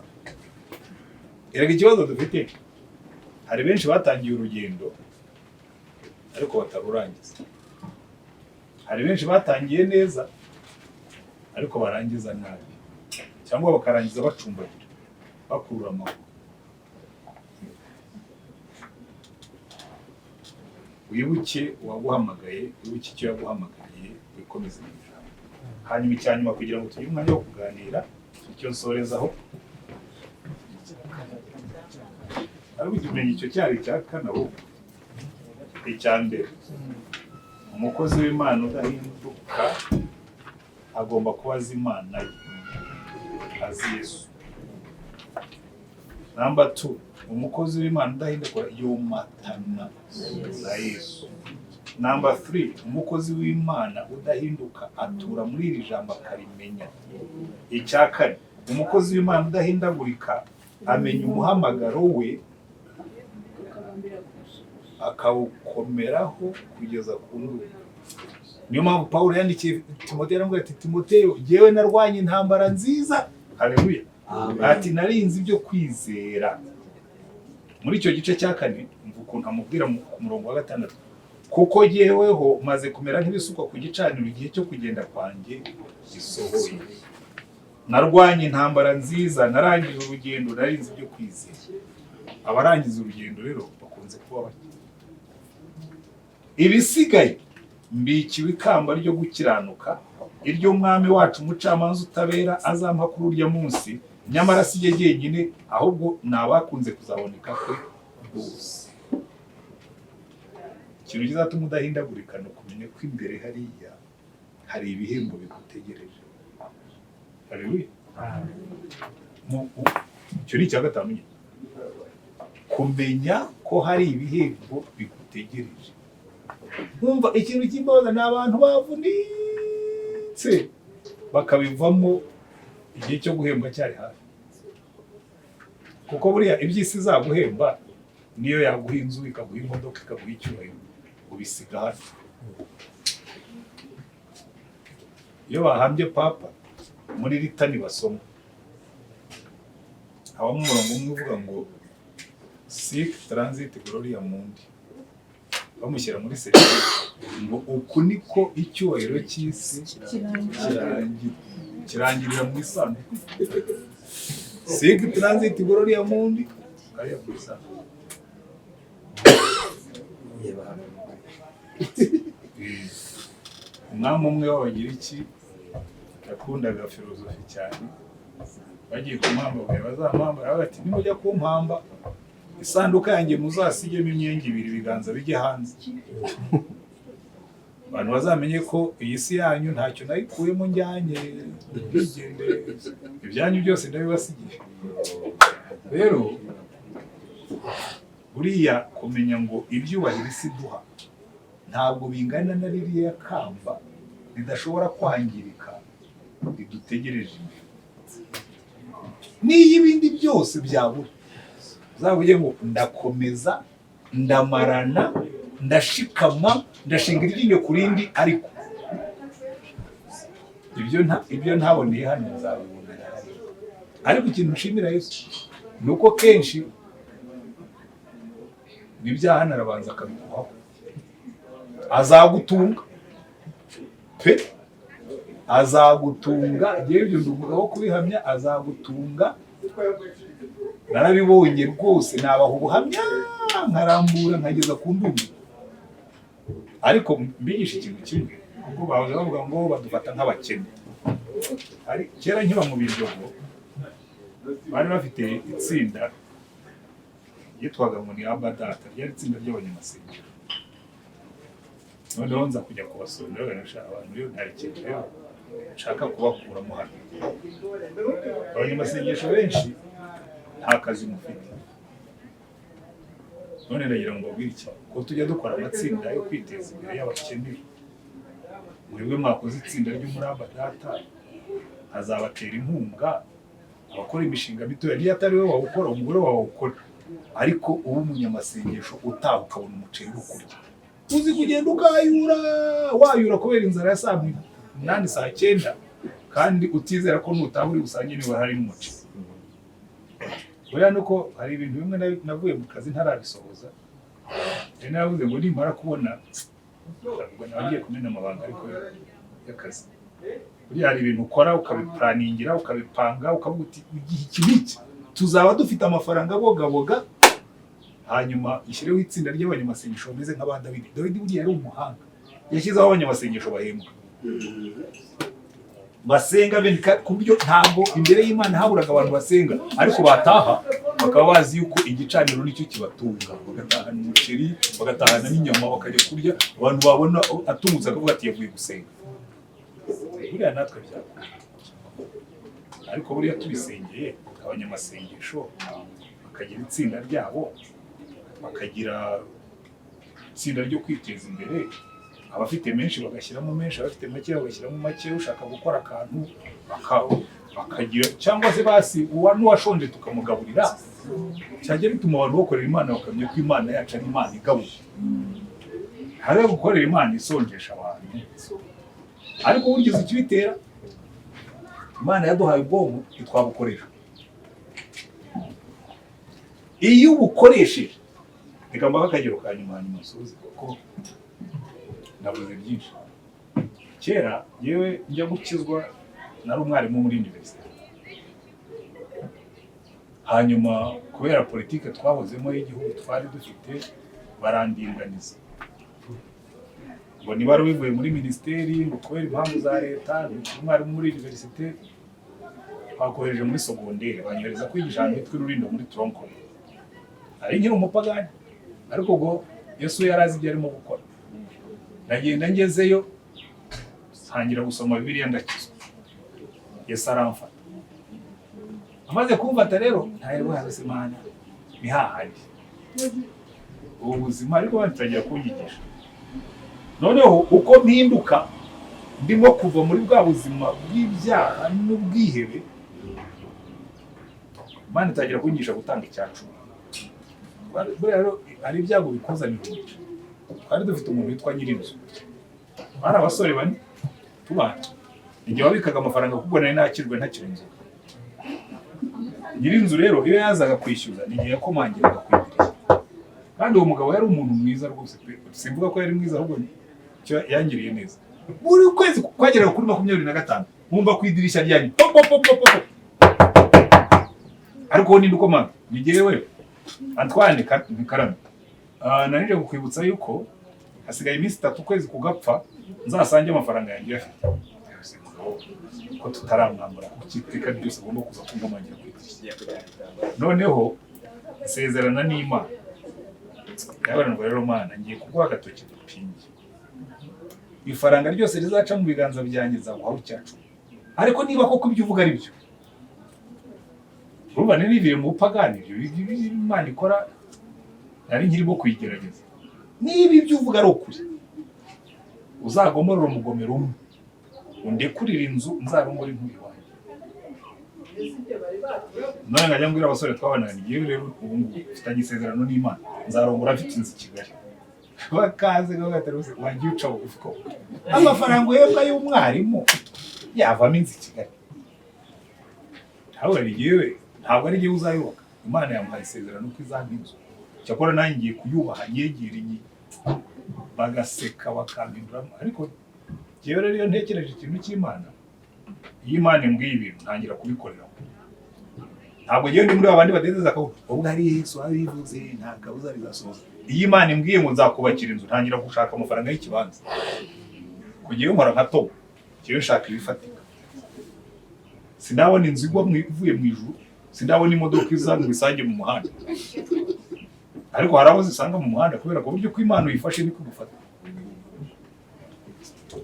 Erega ikibazo dufite, hari benshi batangiye urugendo ariko batarurangiza. Hari benshi batangiye neza ariko barangiza nabi, cyangwa bakarangiza bacumbagira, bakurura amaguru. Wibuke uwaguhamagaye, wibuke icyo yaguhamagariye, wikomeze mu ijambo. Hanyuma icya nyuma, kugira ngo tugire umwanya wo kuganira, icyo nsorezaho, ariko ikimenya icyo cyari icya kane, ahubwo icya mbere, umukozi w'Imana udahinduka agomba kuba azi Imana ye, azi Yesu. Number 2, umukozi w'Imana udahinduka yomatana na Yesu. Number 3, umukozi w'Imana udahinduka atura muri iri jambo, akarimenya. Icya kane, umukozi w'Imana udahindagurika amenya umuhamagaro we, akawukomeraho kugeza ku ndunduro. Niyo mpamvu Pawulo yandikiye Timoteyo, aramubwira ati: "Timoteyo, jyewe narwanye intambara nziza." Haleluya. Ati: "Narinze ibyo kwizera." Muri icyo gice cya kane, umva ukuntu amubwira ku murongo wa 6: "Kuko jyeweho maze kumera nk'ibisukwa ku gicaniro, igihe cyo kugenda kwanjye gisohoye. Narwanye intambara nziza, narangije urugendo, narinze ibyo kwizera." Abarangiza urugendo rero bakunze kuba bake. "Ibisigaye mbikiwe ikamba ryo gukiranuka, iry'Umwami wacu umucamanza utabera azampa kuri urya munsi. Nyamara si jye jyenyine, ahubwo ni abakunze kuzaboneka kwe bose." Ikintu kizatuma udahindagurika ni ukumenya ko imbere hariya hari ibihembo bigutegereje. Haleluya. Icyo ni icya gatanu nyine, kumenya ko hari ibihembo bigutegereje. Nkumva ikintu cy'imbabazi ni abantu bavunitse bakabivamo. Igihe cyo guhembwa cyari hafi, kuko buriya iby'isi izaguhemba, niyo yaguha inzu, ikaguha imodoka, ikaguha icyubahiro, ubisiga hano. Iyo bahambye papa, muri litany basoma habamo umurongo umwe uvuga ngo "Sic transit gloria mundi", bamushyira muri cercueil, ngo uku niko icyubahiro cy'isi kirangira, kirangirira mu isanduku. Sic transit gloria mundi, kariya mu isanduku.
Yeba.
Umwami umwe w'Abagiriki yakundaga filozofi cyane. Bagiye kumuhamba, babwira bazamuhamba, aravuga ati: "Nimujya kumpamba, isanduka yanjye muzasigemo imyenge ibiri, ibiganza bijye hanze, abantu bazamenye ko iyi si yanyu ntacyo nayikuyemo njyanye, ntigende, ibyanyu byose ndabibasigiye." Rero buriya kumenya ngo ibyubahiro isi duha ntabwo bingana na ririya kamba ridashobora kwangirika ridutegereje imbere, n'iyo ibindi byose byabura, uzavuge ngo ndakomeza, ndamarana, ndashikama, ndashinga iryinyo ku rindi, ariko ibyo ntaboneye hano nzabibonera hariya. Ariko ikintu nshimira Yesu ni uko kenshi n'ibya hano arabanza akabiguhaho. Azagutunga pe, azagutunga. Ngewe ibyo ndi umugabo wo kubihamya. Azagutunga, narabibonye rwose, nabaha ubuhamya nkarambura nkageza ku ndumi. Ariko mbigisha ikintu kimwe, kuko bahoze bavuga ngo badufata nk'abakene. Ari kera nkiba mu Biryogo, bari bafite itsinda ryitwaga ngo ni Abadata, ryari itsinda ry'abanyamasengesho. Noneho nza kujya kubasura, ndabaganisha abantu rero, nta kintu rero nshaka kubakuramo hano. Abanyamasengesho benshi nta kazi mufite. None ndagira ngo mbabwire iki: ko tujya dukora amatsinda yo kwiteza imbere y'abakene, mwebwe mwakoze itsinda ry'umuraba data, azabatera inkunga abakora imishinga mitoya. Niyo atari wowe wawukora, umugore wawe wawukora, ariko uba umunyamasengesho utaha ukabona umuceri wo kurya. Uzi kugenda ukayura, wayura kubera inzara ya saa 8, saa 9, kandi utizera ko nutaha uri busange niba hari n'umuceri? Buriya nuko hari ibintu bimwe navuye mu kazi ntarabisohoza. Nari naravuze ngo nimara kubona, ubwo nawe ngiye kumena amabanga ariko y'akazi. Buriya hari ibintu ukora ukabiplanningira, ukabipanga, ukavuga uti igihe iki n'iki tuzaba dufite amafaranga abogaboga, hanyuma ishyireho itsinda ry'abanyamasengesho bameze nk'aba Dawidi. Dawidi buriya yari umuhanga, yashyizeho abanyamasengesho bahembwa, basenga bene ku buryo ntabwo imbere y'Imana haburaga abantu basenga, ariko bataha bakaba bazi yuko igicaniro nicyo kibatunga, bagatahana umuceri, bagatahana n'inyama, bakajya kurya. Abantu babona atungutse akavuga ati yavuye gusenga. Buriya natwe byakora, ariko buriya tubisengeye, abanyamasengesho bakagira itsinda ryabo, bakagira itsinda ryo kwiteza imbere, abafite menshi bagashyiramo menshi, abafite make bagashyiramo make, ushaka gukora akantu bakagira, cyangwa se basi uwa n'uwashonje tukamugaburira, cyajya bituma abantu bakorera Imana, bakamenya ko Imana yacu ari Imana igaburira. Hari gukorera Imana isonjesha abantu. Ariko burya uzi ikibitera? Imana yaduhaye ubwonko, ntitwabukoresha. Iyo ubukoresheje, reka mbahe akagero ka nyuma, hanyuma nsoze kuko navuze byinshi. Kera yewe njya gukizwa nari umwarimu muri université. Hanyuma kubera politike twahozemo y'igihugu twari dufite, barandinganiza ngo niba wari wivuye muri minisiteri, ngo kubera impamvu za leta ntukiri umwarimu muri université, twakohereje muri secondaire. Banyohereza kwigisha ahantu hitwa i Rulindo muri tronc commun. Ari nkiri umupagani, ariko ubwo Yesu yari azi ibyo arimo gukora. Ndagenda, ngezeyo ntangira gusoma Bibiliya, ndakizwa, Yesu aramfata. Amaze kumfata rero, ntaheruka Imana ni hahandi ubu buzima, ariko batangira kunyigisha. Noneho uko mpinduka, ndimo kuva muri bwa buzima bw'ibyaha n'ubwihebe. Imana itangira kunyigisha gutanga icyacumi. Buriya rero hari ibyago bikuzanira umugisha. Twari dufite umuntu witwa nyirinzu, bari abasore bane tubana. Igihe wabikaga amafaranga, kuko nari nakirwe ntakiri inzoga. Nyirinzu rero iyo yazaga kwishyuza, ni igihe yakomangiraga ku idirishya. Kandi uwo mugabo yari umuntu mwiza rwose pe. Simvuga ko yari mwiza, ahubwo icyo yangiriye neza, buri kwezi kwageraga kuri 25 nkumva ku idirishya ryanyu pop pop pop pop pop. Ariko wowe ninde ukomanga? Ni jyewe Antoine Karame. Narije kukwibutsa yuko hasigaye iminsi 3 ukwezi kugapfa, nzasange amafaranga yanjye uyafite. Ese mugabo, ko tutaramwambura, kuki iteka ryose agomba kuza kunkomangira ku idirishya? Noneho nsezerana n'Imana, yabaranwa rero: Mana, ngiye kuguha agatoki dupinge, ifaranga ryose rizaca mu biganza byanjye nzaguha icyacumi, ariko niba koko ibyo uvuga ari byo. Urumva nari niviriye mu bupagani, ibyo Imana ikora nari nkirimo kuyigerageza. Niba ibyo uvuga ari ukuri, uzagomorora umugomero umwe, undekurire inzu, nzarongore inkubi iwanjye. None nkajya mbwira abasore twabanaga, ngiyewe rero ubu ngubu mfitanye isezerano n'Imana, nzarongora mfite inzu i Kigali. Bakaze bagatera bose, wagiye uca bugufi koko, amafaranga uhembwa y'umwarimu yavamo inzu i Kigali? Ntabwo ari jyewe, ntabwo ari jyewe uzayubaka. Imana yamuhaye isezerano ko izampa inzu, cyakora nanjye ngiye kuyubaha nyegere inyi. Bagaseka bakampinduramo. Ariko jyewe rero iyo ntekereje ikintu cy'Imana, iyo Imana imbwiye ibintu ntangira kubikoreraho. Ntabwo ngewe ndi muri babandi badedeza akavuga ubwo ari Yesu wabivuze, nta kabuza bizasohoza. Iyo Imana imbwiye ngo nzakubakira inzu, ntangira gushaka amafaranga y'ikibanza. Kugira nkora nka Tom, ngewe nshaka ibifatika. Sindabona inzu igwa ivuye mu ijuru, sindabona imodoka iza ngo isange mu muhanda, ariko hari abo zisanga mu muhanda, kubera ko uburyo ko Imana uyifashe niko igufata.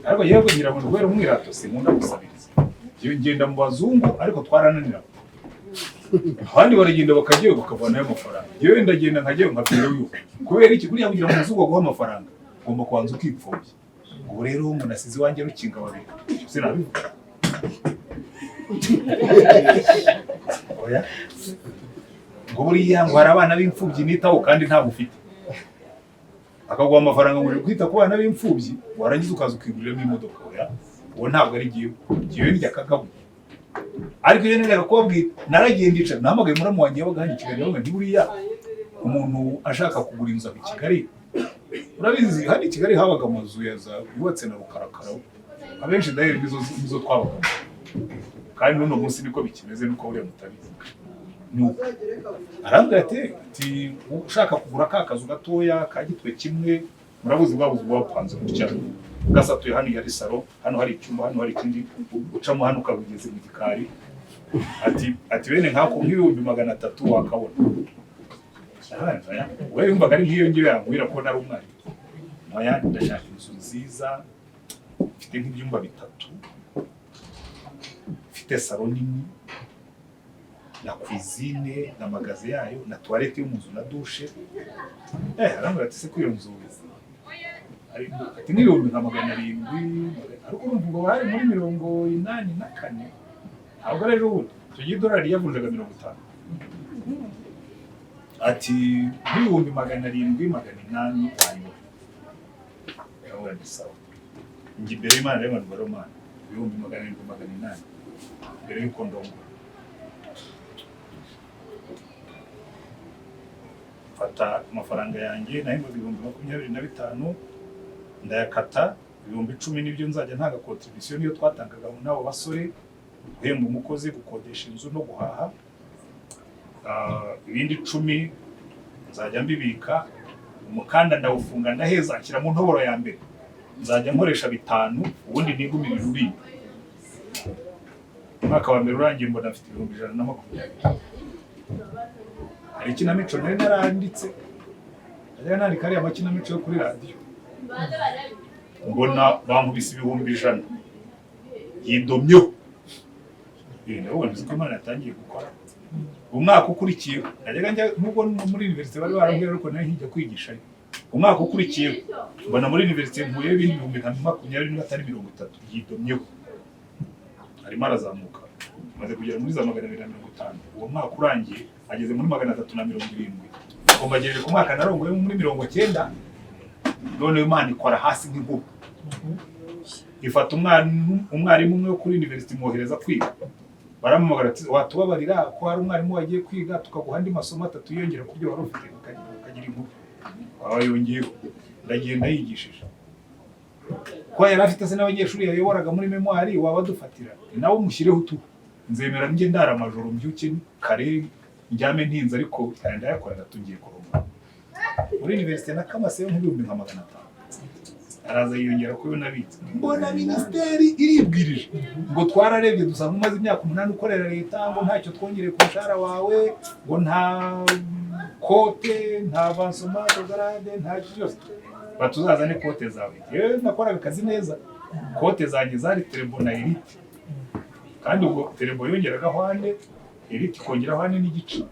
Ariko yewe ngira ngo kubera umwirato sinkunda gusabiriza. Ngewe ngenda mu bazungu, ariko twarananirana. Abandi baragenda bakajyayo bakavanayo amafaranga, yewe ndagenda nkajyayo nkabwira. Kubera iki? Buriya kugira ngo umuzungu aguhe amafaranga ugomba kubanza ukipfobya. Ubu rero ngo nasize iwanjye rukinga babiri, sinabivuga, oya. Ngo buriya ngo hari abana b'imfubyi nitaho, kandi ntabwo ufite. Akaguha amafaranga ngo uri kwita ku bana b'imfubyi, warangiza ukaza ukiguriramo imodoka. Oya, uwo ntabwo ari jyewe. Jyewe ndya akagabo. Ariko iyo nendaga kubabwira, naragiye ndicara, nahamagaye muramu wanjye yabaga hano i Kigali, ndavuga nti: "Buriya umuntu ashaka kugura inzu aho i Kigali, urabizi hano i Kigali habaga amazu ya za yubatse na rukarakara, abenshi daheri nizo twabagamo, kandi n'uno munsi niko bikimeze, nuko buriya mutabizi." Nuko arambwira ati ushaka kugura ka kazu gatoya ka gitwe kimwe, murabuzi bwa buzu buba bupanze gutya, gasatuye, hano hari salo, hano hari icyumba, hano hari ikindi, ucamo hano ukaba ugeze mu gikari." Ati bene nk'ako nk'300,000 wakabona. We yumvaga ari nk'iyo ngiyo yambwira ko nari umwarimu. Oya, ndashaka inzu nziza mfite nk'ibyumba bitatu, mfite salo nini na cuisine na magasin yayo na toilette yo mu nzu na douche. Arambwira ati: "Se ko iyo nzu ati nk'ibihumbi nka 700?" Ariko urumva ubwo bari muri 84, ntabwo ari ejo bundi. Icyo gihe idolari ryavunjaga 50. Ati nk'700,000, 800 wayibona. Ndabona ni sawa. Njya imbere y'Imana rero, ngo: "Mana, 700,000, 800, mbere y'uko ndongora." Mfata amafaranga yanjye nahembwaga 25,000, ndayakata. 10,000 nibyo nzajya ntanga contribution, niyo twatangaga n'abo basore, guhemba umukozi, gukodesha inzu no guhaha. Ibindi 10 nzajya mbibika. Umukanda ndawufunga, ndaheza, nshyira mu ntoboro ya mbere. Nzajya nkoresha 5, ubundi nigumire ururimi. Umwaka wa mbere urangiye mbona mfite 120,000. Hari ikinamico nari naranditse, najyaga nandika ariya makinamico yo kuri radiyo, mbona bankubise 100,000 yidomyeho. Ndabona nzi ko Imana yatangiye gukora. Umwaka ukurikiyeho najyaga njya, nubwo muri université bari barambwira, ariko nari nkijya kwigishayo. Umwaka ukurikiyeho mbona muri université nkuyeho ibindi bihumbi nka 20 niba atari 30 yidomyeho, arimo arazamuka. Maze kugera muri za 250. Uwo mwaka urangiye ageze muri 370. Ubwo mbagejeje ku mwaka narongoye muri 90. Noneho Imana ikora hasi nk'inkuba, ifata umwarimu umwe wo kuri university imwohereza kwiga. Baramuhamagara ati: "Watubabarira ko hari umwarimu wagiye kwiga, tukaguha andi masomo atatu yiyongera ku byo wari ufite, ukagira inkuru waba yongeyeho." Ndagenda yigishije ko yari afite se n'abanyeshuri yayoboraga muri mémoire. Waba dufatira nawe umushyireho utu nzemera njye ndara amajoro, mbyuke kare, njyame ntinze, ariko cyane ndayakoraga. Tugiye kurongora muri université na kamaseyo nk'ibihumbi nka 500, araza yiyongera kuyo nabitse. Mbona minisiteri iribwirije ngo: "Twararebye dusanga umaze imyaka 8 ukorera leta, ngo ntacyo twongereye ku mushahara wawe, ngo nta kote, nta avancement de grade, nta byose, batuzazane kote zawe." Yewe, nakoraga akazi neza, kote zanjye zari très bon na élite, kandi ubwo très bon yongeragaho ane, élite ikongeraho ane n'igice.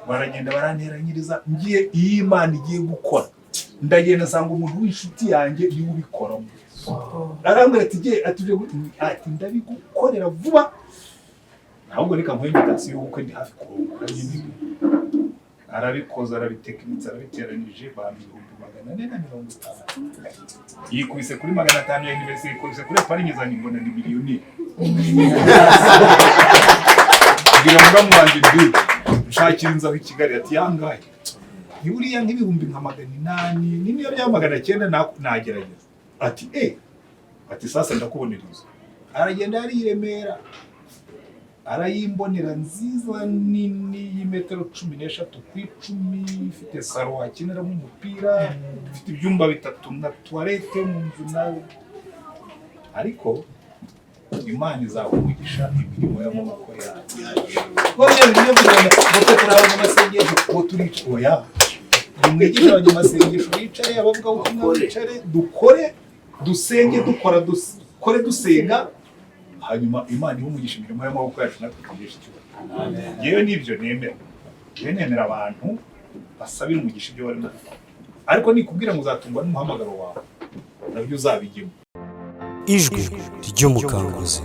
Baragenda baranteranyiriza. Ngiye, iyo Imana igiye gukora, ndagenda nsanga umuntu w'inshuti yanjye niwe ubikoramo. Arambwira ati: "Jye," ati, ati: "Ndabigukorera vuba, ahubwo reka nkuhe invitation y'ubukwe, ndi hafi kurongora nyine." Arabikoza, arabitekinitse, arabiteranije, bampa 450,000. Yikubise kuri 500 ya université, yikubise kuri épargne zanjye, mbona ni miliyoni. Bwira muramu wanjye ndu nshakira inzu aho i Kigali. Ati: "Yangahe?" Ni buriya nk'ibihumbi nka 800, ni niyo byaba 900 nagerageza. Ati: "Eh," ati: "Sasa ndakubonera inzu." Aragenda yari i Remera, arayimbonera, nziza nini y'imetero 13 ku 10, ifite salon wakiniramo umupira, ifite ibyumba bitatu na toilette mu nzu na ariko Imana izaha umugisha imirimo y'amaboko yawe. Buriya bigiye kugenda ngo twe turi abanyamasengesho, ngo turica. Oya, nimwigishe abanyamasengesho bicare, abavugabutumwa bicare, dukore dusenge, dukora dukore dusenga, hanyuma Imana ihe umugisha imirimo y'amaboko yacu, natwe tugesha icyubahiro. Yewe, n'ibyo nemera, yewe nemera abantu basabira umugisha ibyo barimo gukora, ariko nikubwira ngo uzatungwa n'umuhamagaro wawe, nabyo uzabigemo.
Ijwi ry'Umukanguzi.